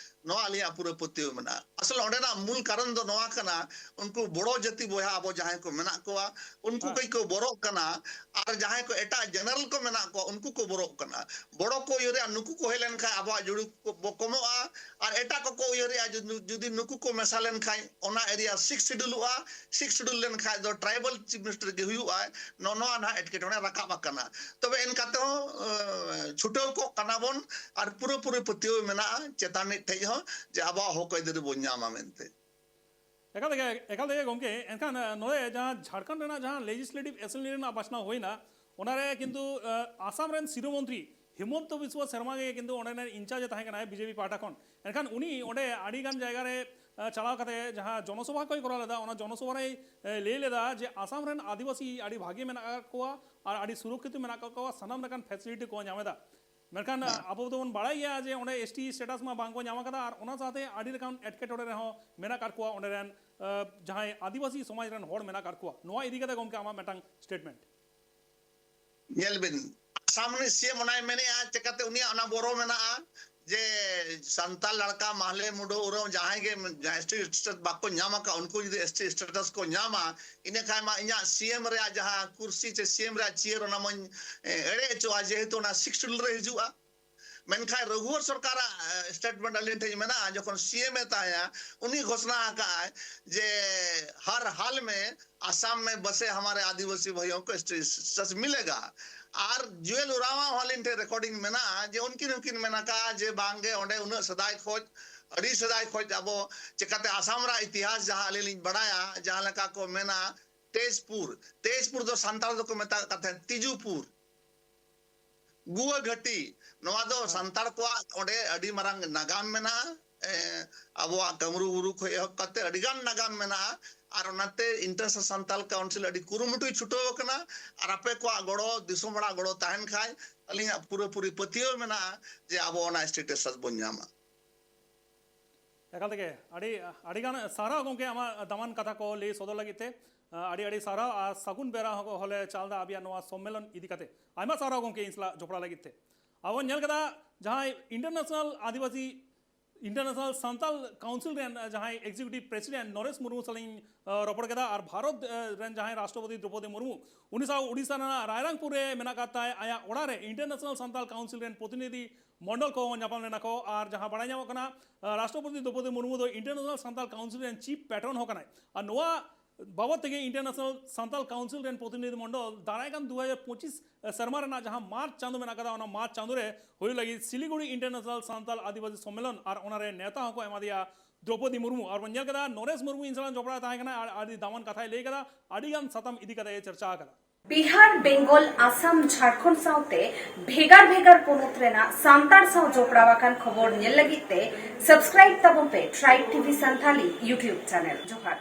ᱱᱚᱣᱟ ᱟᱹᱞᱤᱧᱟᱜ ᱯᱩᱨᱟᱹ ᱯᱟᱹᱛᱭᱟᱹᱣ ᱢᱮᱱᱟᱜᱼᱟ᱾ ᱟᱥᱚᱞ ᱚᱸᱰᱮᱱᱟᱜ ᱢᱩᱞ ᱠᱟᱨᱚᱱ ᱫᱚ ᱱᱚᱣᱟ ᱠᱟᱱᱟ, ᱩᱱᱠᱩ ᱵᱚᱲᱚ ᱡᱟᱹᱛᱤ ᱵᱚᱭᱦᱟ ᱟᱵᱚ ᱡᱟᱦᱟᱸᱭ ᱠᱚ ᱢᱮᱱᱟᱜ ᱠᱚᱣᱟ, ᱩᱱᱠᱩ ᱦᱮᱸ᱾ ᱠᱟᱹᱡ ᱠᱚ ᱵᱚᱨᱚᱜ ᱠᱟᱱᱟ᱾ ᱟᱨ ᱡᱟᱦᱟᱸᱭ ᱠᱚ ᱮᱴᱟᱜ ᱡᱮᱱᱟᱨᱮᱞ ᱠᱚ ᱢᱮᱱᱟᱜ ᱠᱚᱣᱟ, ᱩᱱᱠᱩ ᱠᱚ ᱵᱚᱨᱚᱜ ᱠᱟᱱᱟ᱾ ᱵᱚᱲᱚ ᱠᱚ ᱤᱭᱟᱹ ᱨᱮᱭᱟᱜ ᱱᱩᱠᱩ ᱠᱚ ᱦᱮᱡ ᱞᱮᱱᱠᱷᱟᱱ ᱟᱵᱚᱣᱟᱜ ᱡᱩᱲᱩ ᱠᱚ ᱵᱚ ᱠᱚᱢᱚᱜᱼᱟ᱾ ᱟᱨ ᱮᱴᱟᱜ ᱠᱚᱠᱚ ᱩᱭᱦᱟᱹᱨᱮᱜᱼᱟ, ᱡᱩᱫᱤ, ᱡᱩᱫᱤ ᱱᱩᱠᱩ ᱠᱚ ᱢᱮᱥᱟ ᱞᱮᱱᱠᱷᱟᱱ ᱚᱱᱟ ᱮᱨᱤᱭᱟ ᱥᱤᱠᱥ ᱥᱤᱰᱩᱞᱚᱜᱼᱟ, ᱥᱤᱠᱥ ᱥᱤᱰᱩᱞ ᱞᱮᱱᱠᱷᱟᱱ ᱫᱚ ᱴᱨᱟᱭᱵᱟᱞ ᱪᱤᱯ ᱢᱤᱱᱤᱥᱴᱟᱨ ᱜᱮ ᱦᱩᱭᱩᱜᱼᱟᱭ᱾ ᱱᱚ-, ᱱᱚᱣᱟ ᱱᱟᱦᱟᱜ ᱮᱴᱠᱮᱴᱚᱬᱮ ᱨᱟᱠᱟᱵ ᱟᱠᱟᱱᱟ᱾ ᱛᱚᱵᱮ ᱮᱱᱠᱟᱛᱮ ᱦᱚᱸ, ᱮ, ᱪᱷᱩᱴᱟᱹᱣ ᱠᱚᱜ ᱠᱟᱱᱟ ᱵᱚᱱ ᱟᱨ ᱯᱩᱨᱟᱹᱯᱩᱨᱤ ᱯᱟᱹᱛᱭᱟᱹᱣ ᱢᱮᱱᱟᱜᱼᱟ ᱪᱮᱛᱟᱱ ᱨᱤᱱᱤᱡ ᱴᱷᱮᱡ ᱦᱚᱸ ᱡᱮ ᱟᱵᱚᱣᱟᱜ ᱦᱚᱠ ᱟᱹᱭᱫᱟᱹᱨᱤ ᱵᱚᱱ ᱧᱟᱢᱟ ᱢᱮᱱᱛᱮ᱾ ᱮᱠᱟᱞ ᱛᱮᱜᱮ, ᱮᱠᱟᱞ ᱛᱮᱜᱮ ᱜᱚᱢᱠᱮ᱾ ᱮᱱᱠᱷᱟᱱ ᱱᱚᱰᱮ ᱡᱟᱦᱟᱸ ᱡᱷᱟᱲᱠᱷᱚᱸᱰ ᱨᱮᱱᱟᱜ ᱡᱟᱦᱟᱸ ᱞᱮᱡᱤᱥᱞᱮᱴᱤᱵᱷ ᱮᱥᱮᱢᱵᱞᱤ ᱨᱮᱱᱟᱜ ᱵᱟᱪᱷᱱᱟᱣ ᱦᱩᱭᱱᱟ, ᱚᱱᱟᱨᱮ ᱠᱤᱱᱛᱩ ᱟᱥᱟᱢ ᱨᱮᱱ ᱥᱤᱨᱟᱹ ᱢᱚᱱᱛᱨᱤ ᱦᱤᱢᱚᱱᱛᱚ ᱵᱤᱥᱣᱟ ᱥᱮᱨᱢᱟ ᱜᱮ ᱠᱤᱱᱛᱩ ᱚᱸᱰᱮ ᱨᱮᱱ ᱤᱱᱪᱟᱨᱡᱽ ᱮ ᱛᱟᱦᱮᱸ ᱠᱟᱱᱟᱭ ᱵᱤᱡᱮᱯᱤ ᱯᱟᱦᱴᱟ ᱠᱷᱚᱱ᱾ ᱮᱱᱠᱷᱟᱱ ᱩᱱᱤ ᱚᱸᱰᱮ ᱟᱹᱰᱤ ᱜᱟᱱ ᱡᱟᱭᱜᱟ ᱨᱮ ᱪᱟᱞᱟᱣ ᱠᱟᱛᱮ ᱡᱟᱦᱟᱸ ᱡᱚᱱᱚᱥᱚᱵᱷᱟ ᱠᱚᱭ ᱠᱚᱨᱟᱣ ᱞᱮᱫᱟ, ᱚᱱᱟ ᱡᱚᱱᱚᱥᱚᱵᱷᱟ ᱨᱮᱭ ᱞᱟᱹᱭ ᱞᱮᱫᱟ ᱡᱮ ᱟᱥᱟᱢ ᱨᱮᱱ ᱟᱹᱫᱤᱵᱟᱹᱥᱤ ᱟᱹᱰᱤ ᱵᱷᱟᱜᱮ ᱢᱮᱱᱟᱜ ᱟᱠᱟᱫ ᱠᱚᱣᱟ ᱟᱨ ᱟᱹᱰᱤ ᱥᱩᱨᱚᱠᱠᱷᱤᱛ ᱢᱮᱱᱟᱜ ᱟᱠᱟᱫ ᱠᱚᱣᱟ, ᱥᱟᱱᱟᱢ ᱞᱮᱠᱟᱱ ᱯᱷᱮᱥᱤᱞᱤᱴᱤ ᱠᱚ ᱧᱟᱢ ᱮᱫᱟ᱾ ᱢᱮᱱᱠᱷᱟᱱ ᱟᱵᱚ ᱫᱚᱵᱚᱱ ᱵᱟᱲᱟᱭ ᱜᱮᱭᱟ ᱡᱮ ᱚᱸᱰᱮ ᱮᱥ ᱴᱤ ᱥᱴᱮᱴᱟᱥ ᱢᱟ ᱵᱟᱝ ᱠᱚ ᱧᱟᱢ ᱟᱠᱟᱫᱟ, ᱟᱨ ᱚᱱᱟ ᱥᱟᱶᱛᱮ ᱟᱹᱰᱤ ᱞᱮᱠᱟᱱ ᱮᱴᱠᱮᱴᱚᱬᱮ ᱨᱮᱦᱚᱸ ᱢᱮᱱᱟᱜ ᱟᱠᱟᱫ ᱠᱚᱣᱟ ᱚᱸᱰᱮ ᱨᱮᱱ ᱡᱟᱦᱟᱸᱭ ᱟᱹᱫᱤᱵᱟᱹᱥᱤ ᱥᱚᱢᱟᱡᱽ ᱨᱮᱱ ᱦᱚᱲ ᱢᱮᱱᱟᱜ ᱟᱠᱟᱫ ᱠᱚᱣᱟ᱾ ᱱᱚᱣᱟ ᱤᱫᱤ ᱠᱟᱛᱮ ᱜᱚᱢᱠᱮ, ᱟᱢᱟᱜ ᱢᱤᱫᱴᱟᱝ ᱥᱴᱮᱴᱢᱮᱱᱴ᱾ ᱧᱮᱞ ᱵᱤᱱ, ᱟᱥᱟᱢ ᱨᱤᱱᱤᱡ ᱥᱤ ᱮᱢ ᱚᱱᱟᱭ ᱢᱮᱱᱮᱫᱼᱟ, ᱪᱮᱠᱟᱛᱮ ᱩᱱᱤᱭᱟᱜ ᱚᱱᱟ ᱵᱚᱨᱚ ᱢᱮᱱᱟᱜᱼᱟ ᱡᱮ ᱥᱟᱱᱛᱟᱲ ᱞᱟᱲᱠᱟ ᱢᱟᱦᱞᱮ ᱢᱩᱰᱟᱹ ᱩᱨᱟᱹᱣ ᱡᱟᱦᱟᱸᱭ ᱜᱮ ᱮᱥ ᱴᱤ ᱥᱴᱮᱴᱟᱥ ᱵᱟᱠᱚ ᱧᱟᱢ ᱟᱠᱟᱫ, ᱩᱱᱠᱩ ᱡᱩᱫᱤ ᱮᱥ ᱴᱤ ᱥᱴᱮᱴᱟᱥ ᱠᱚ ᱧᱟᱢᱟ, ᱤᱱᱟᱹ ᱠᱷᱟᱱ ᱢᱟ ᱤᱧᱟᱹᱜ ᱥᱤ ᱮᱢ ᱨᱮᱭᱟᱜ ᱡᱟᱦᱟᱸ ᱠᱩᱨᱥᱤ ᱪᱮ ᱥᱤ ᱮᱢ ᱨᱮᱭᱟᱜ ᱪᱤᱭᱟᱹᱨ ᱚᱱᱟ ᱢᱟᱧ ᱮᱲᱮ ᱦᱚᱪᱚᱜᱼᱟ, ᱡᱮᱦᱮᱛᱩ ᱚᱱᱟ ᱥᱤᱠᱥ ᱥᱤᱰᱩᱞ ᱨᱮ ᱦᱤᱡᱩᱜᱼᱟ᱾ ᱢᱮᱱᱠᱷᱟᱱ ᱨᱚᱜᱷᱩᱣᱚᱨ ᱥᱚᱨᱠᱟᱨᱟᱜ ᱥᱴᱮᱴᱢᱮᱱᱴ ᱟᱹᱞᱤᱧ ᱴᱷᱮᱱ ᱢᱮᱱᱟᱜᱼᱟ, ᱡᱚᱠᱷᱚᱱ ᱥᱤ ᱮᱢ ᱮ ᱛᱟᱦᱮᱸᱭᱟ, ᱩᱱᱤ ᱜᱷᱳᱥᱱᱟ ᱟᱠᱟᱫᱼᱟᱭ ᱡᱮ ᱦᱟᱨ ᱦᱟᱞ ᱢᱮ ᱟᱥᱟᱢ ᱢᱮ ᱵᱟᱥᱮ ᱦᱟᱢᱟᱨᱮ ᱟᱹᱫᱤᱵᱟᱹᱥᱤ ᱵᱷᱟᱭᱤᱭᱳ ᱠᱚ ᱥᱴᱮᱴᱟᱥ ᱢᱤᱞᱮᱜᱟ᱾ ᱟᱨ ᱡᱩᱭᱮᱞ ᱩᱨᱟᱣᱟ ᱦᱚᱸ ᱟᱹᱞᱤᱧ ᱴᱷᱮᱱ ᱨᱮᱠᱚᱨᱰᱤᱝ ᱢᱮᱱᱟᱜᱼᱟ ᱡᱮ ᱩᱱᱠᱤᱱ ᱦᱚᱸᱠᱤᱱ ᱢᱮᱱ ᱟᱠᱟᱫᱼᱟ ᱡᱮ ᱵᱟᱝᱜᱮ, ᱚᱸᱰᱮ ᱩᱱᱟᱹᱜ ᱥᱮᱫᱟᱭ ᱠᱷᱚᱱ, ᱟᱹᱰᱤ ᱥᱮᱫᱟᱭ ᱠᱷᱚᱱ ᱟᱵᱚ ᱪᱮᱠᱟᱛᱮ ᱟᱥᱟᱢ ᱨᱮᱭᱟᱜ ᱤᱛᱤᱦᱟᱥ ᱡᱟᱦᱟᱸ ᱟᱹᱞᱤᱧ ᱞᱤᱧ ᱵᱟᱲᱟᱭᱟ, ᱡᱟᱦᱟᱸ ᱞᱮᱠᱟ ᱠᱚ ᱢᱮᱱᱟ ᱛᱮᱡᱽᱯᱩᱨ, ᱛᱮᱡᱽᱯᱩᱨ ᱫᱚ ᱥᱟᱱᱛᱟᱲ ᱫᱚᱠᱚ ᱢᱮᱛᱟᱜ ᱠᱟᱱ ᱛᱟᱦᱮᱸᱫ ᱛᱤᱡᱩᱯᱩᱨ, ᱜᱩᱣᱟᱹᱜᱷᱟᱹᱴᱤ᱾ ᱱᱚᱣᱟ ᱫᱚ ᱥᱟᱱᱛᱟᱲ ᱠᱚᱣᱟᱜ ᱚᱸᱰᱮ ᱟᱹᱰᱤ ᱢᱟᱨᱟᱝ ᱱᱟᱜᱟᱢ ᱢᱮᱱᱟᱜᱼᱟ᱾ ᱟᱵᱚᱣᱟᱜ ᱠᱟᱹᱢᱨᱩ ᱵᱩᱨᱩ ᱠᱷᱚᱱ ᱮᱦᱚᱵ ᱠᱟᱛᱮ ᱟᱹᱰᱤ ᱜᱟᱱ ᱱᱟᱜᱟᱢ ᱢᱮᱱᱟᱜᱼᱟ᱾ ᱟᱨ ᱚᱱᱟᱛᱮ ᱤᱱᱴᱟᱨᱱᱮᱥᱱᱟᱞ ᱥᱟᱱᱛᱟᱞ ᱠᱟᱣᱩᱱᱥᱤᱞ ᱟᱹᱰᱤ ᱠᱩᱨᱩᱢᱩᱴᱩᱭ ᱪᱷᱩᱴᱟᱹᱣ ᱟᱠᱟᱱᱟ᱾ ᱟᱨ ᱟᱯᱮ ᱠᱚᱣᱟᱜ ᱜᱚᱲᱚ, ᱫᱤᱥᱚᱢ ᱦᱚᱲᱟᱜ ᱜᱚᱲᱚ ᱛᱟᱦᱮᱱ ᱠᱷᱟᱱ ᱟᱹᱞᱤᱧᱟᱜ ᱯᱩᱨᱟᱹᱯᱩᱨᱤ ᱯᱟᱹᱛᱭᱟᱹᱣ ᱢᱮᱱᱟᱜᱼᱟ ᱡᱮ ᱟᱵᱚ ᱚᱱᱟ ᱥᱴᱮᱴᱟᱥ ᱵᱚᱱ ᱧᱟᱢᱟ᱾ ᱮᱠᱟᱞ ᱛᱮᱜᱮ ᱟᱹᱰᱤ ᱟᱹᱰᱤᱜᱟᱱ ᱥᱟᱨᱦᱟᱣ ᱜᱚᱢᱠᱮ, ᱟᱢᱟᱜ ᱫᱟᱢᱟᱱ ᱠᱟᱛᱷᱟ ᱠᱚ ᱞᱟᱹᱭ ᱥᱚᱫᱚᱨ ᱞᱟᱹᱜᱤᱫ ᱛᱮ᱾ ᱟᱹᱰᱤ ᱟᱹᱰᱤ ᱥᱟᱨᱦᱟᱣ ᱟᱨ ᱥᱟᱹᱜᱩᱱ ᱵᱮᱲᱟ ᱦᱚᱸ ᱦᱚᱞᱮ ᱪᱟᱞ ᱮᱫᱟ ᱟᱯᱮᱭᱟᱜ ᱱᱚᱣᱟ ᱥᱚᱢᱢᱮᱞᱚᱱ ᱤᱫᱤ ᱠᱟᱛᱮ᱾ ᱟᱭᱢᱟ ᱥᱟᱨᱦᱟᱣ ᱜᱚᱢᱠᱮ, ᱤᱧ ᱥᱟᱞᱟᱜ ᱡᱚᱯᱲᱟᱣ ᱞᱟᱹᱜᱤᱫ ᱛᱮ᱾ ᱟᱵᱚ ᱧᱮᱞ ᱠᱮᱫᱟ ᱡᱟᱦᱟᱸᱭ ᱤᱱᱴᱟᱨᱱᱮᱥᱱᱟᱞ ᱟᱹᱫᱤᱵᱟᱹᱥᱤ, ᱤᱱᱴᱟᱨᱱᱮᱥᱱᱟᱞ ᱥᱟᱱᱛᱟᱞ ᱠᱟᱣᱩᱱᱥᱤᱞ ᱨᱮᱱ ᱡᱟᱦᱟᱸᱭ ᱮᱠᱡᱤᱠᱤᱭᱩᱴᱤᱵᱷ ᱯᱨᱮᱥᱤᱰᱮᱱᱴ ᱱᱚᱨᱮᱥ ᱢᱩᱨᱢᱩ ᱥᱟᱞᱟᱜ ᱤᱧ ᱨᱚᱯᱚᱲ ᱠᱮᱫᱟ, ᱟᱨ ᱵᱷᱟᱨᱚᱛ ᱨᱮᱱ ᱡᱟᱦᱟᱸᱭ ᱨᱟᱥᱴᱨᱚᱯᱚᱛᱤ ᱫᱨᱚᱯᱚᱫᱤ ᱢᱩᱨᱢᱩ, ᱩᱱᱤ ᱥᱟᱶ ᱳᱰᱤᱥᱟ ᱨᱮᱱᱟᱜ ᱨᱟᱭᱨᱟᱝᱯᱩᱨ ᱨᱮ ᱢᱮᱱᱟᱜ ᱟᱠᱟᱫ ᱛᱟᱭ ᱟᱭᱟᱜ ᱚᱲᱟᱜ ᱨᱮ ᱤᱱᱴᱟᱨᱱᱮᱥᱱᱟᱞ ᱥᱟᱱᱛᱟᱞ ᱠᱟᱣᱩᱱᱥᱤᱞ ᱨᱮᱱ ᱯᱨᱚᱛᱤᱱᱤᱫᱷᱤ ᱢᱚᱱᱰᱚᱞ ᱠᱚ ᱧᱟᱯᱟᱢ ᱞᱮᱱᱟ ᱠᱚ᱾ ᱟᱨ ᱡᱟᱦᱟᱸ ᱵᱟᱲᱟᱭ ᱧᱟᱢᱚᱜ ᱠᱟᱱᱟ, ᱨᱟᱥᱴᱨᱚᱯᱚᱛᱤ ᱫᱨᱚᱯᱚᱫᱤ ᱢᱩᱨᱢᱩ ᱫᱚ ᱤᱱᱴᱟᱨᱱᱮᱥᱱᱟᱞ ᱥᱟᱱᱛᱟᱞ ᱠᱟᱣᱩᱱᱥᱤᱞ ᱨᱮᱱ ᱪᱤᱯ ᱯᱮᱴᱨᱚᱱ ᱦᱚᱸ ᱠᱟᱱᱟᱭ᱾ ᱟᱨ ᱱᱚᱣᱟ ᱵᱟᱵᱚᱫ ᱛᱮᱜᱮ ᱤᱱᱴᱟᱨᱱᱮᱥᱱᱟᱞ ᱥᱟᱱᱛᱟᱞ ᱠᱟᱣᱩᱱᱥᱤᱞ ᱨᱮᱱ ᱯᱨᱚᱛᱤᱱᱤᱫᱷᱤ ᱢᱚᱱᱰᱚᱞ ᱫᱟᱨᱟᱭ ᱠᱟᱱ ᱫᱩ ᱦᱟᱡᱟᱨ ᱯᱚᱸᱪᱤᱥ ᱥᱮᱨᱢᱟ ᱨᱮᱱᱟᱜ ᱡᱟᱦᱟᱸ ᱢᱟᱨᱪ ᱪᱟᱸᱫᱚ ᱢᱮᱱᱟᱜ ᱠᱟᱫᱟ, ᱚᱱᱟ ᱢᱟᱨᱪ ᱪᱟᱸᱫᱚ ᱨᱮ ᱦᱩᱭᱩᱜ ᱞᱟᱹᱜᱤᱫ ᱥᱤᱞᱤᱜᱩᱲᱤ ᱤᱱᱴᱟᱨᱱᱮᱥᱱᱟᱞ ᱥᱟᱱᱛᱟᱞ ᱟᱹᱫᱤᱵᱟᱹᱥᱤ ᱥᱚᱢᱢᱮᱞᱚᱱ ᱟᱨ ᱚᱱᱟᱨᱮ ᱱᱮᱣᱛᱟ ᱦᱚᱸᱠᱚ ᱮᱢᱟᱫᱮᱭᱟ ᱫᱨᱚᱯᱚᱫᱤ ᱢᱩᱨᱢᱩ᱾ ᱟᱨ ᱵᱚᱱ ᱧᱮᱞ ᱠᱮᱫᱟ ᱱᱚᱨᱮᱥ ᱢᱩᱨᱢᱩ ᱤᱧ ᱥᱟᱞᱟᱜ ᱡᱚᱯᱲᱟᱣ ᱛᱟᱦᱮᱸ ᱠᱟᱱᱟ ᱟᱨ ᱟᱹᱰᱤ ᱫᱟᱢᱟᱱ ᱠᱟᱛᱷᱟᱭ ᱞᱟᱹᱭ ᱠᱟᱫᱟ, ᱟᱹᱰᱤ ᱜᱟᱱ ᱥᱟᱛᱟᱢ ᱤᱫᱤ ᱠᱟᱛᱮ ᱮ ᱪᱟᱨᱪᱟ ᱟᱠᱟᱫᱟ᱾ ᱵᱤᱦᱟᱨ, ᱵᱮᱝᱜᱚᱞ, ᱟᱥᱟᱢ, ᱡᱷᱟᱲᱠᱷᱚᱸᱰ ᱥᱟᱶᱛᱮ ᱵᱷᱮᱜᱟᱨ ᱵᱷᱮᱜᱟᱨ ᱯᱚᱱᱚᱛ ᱨᱮᱱᱟᱜ ᱥᱟᱱᱛᱟᱲ ᱥᱟᱶ ᱡᱚᱯᱲᱟᱣ ᱟᱠᱟᱱ ᱠᱷᱚᱵᱚᱨ ᱧᱮᱞ ᱞᱟᱹᱜᱤᱫ ᱛᱮ subscribe ᱛᱟᱵᱚᱱ ᱯᱮ Tribe T V Santhali YouTube channel᱾ ᱡᱚᱦᱟᱨ᱾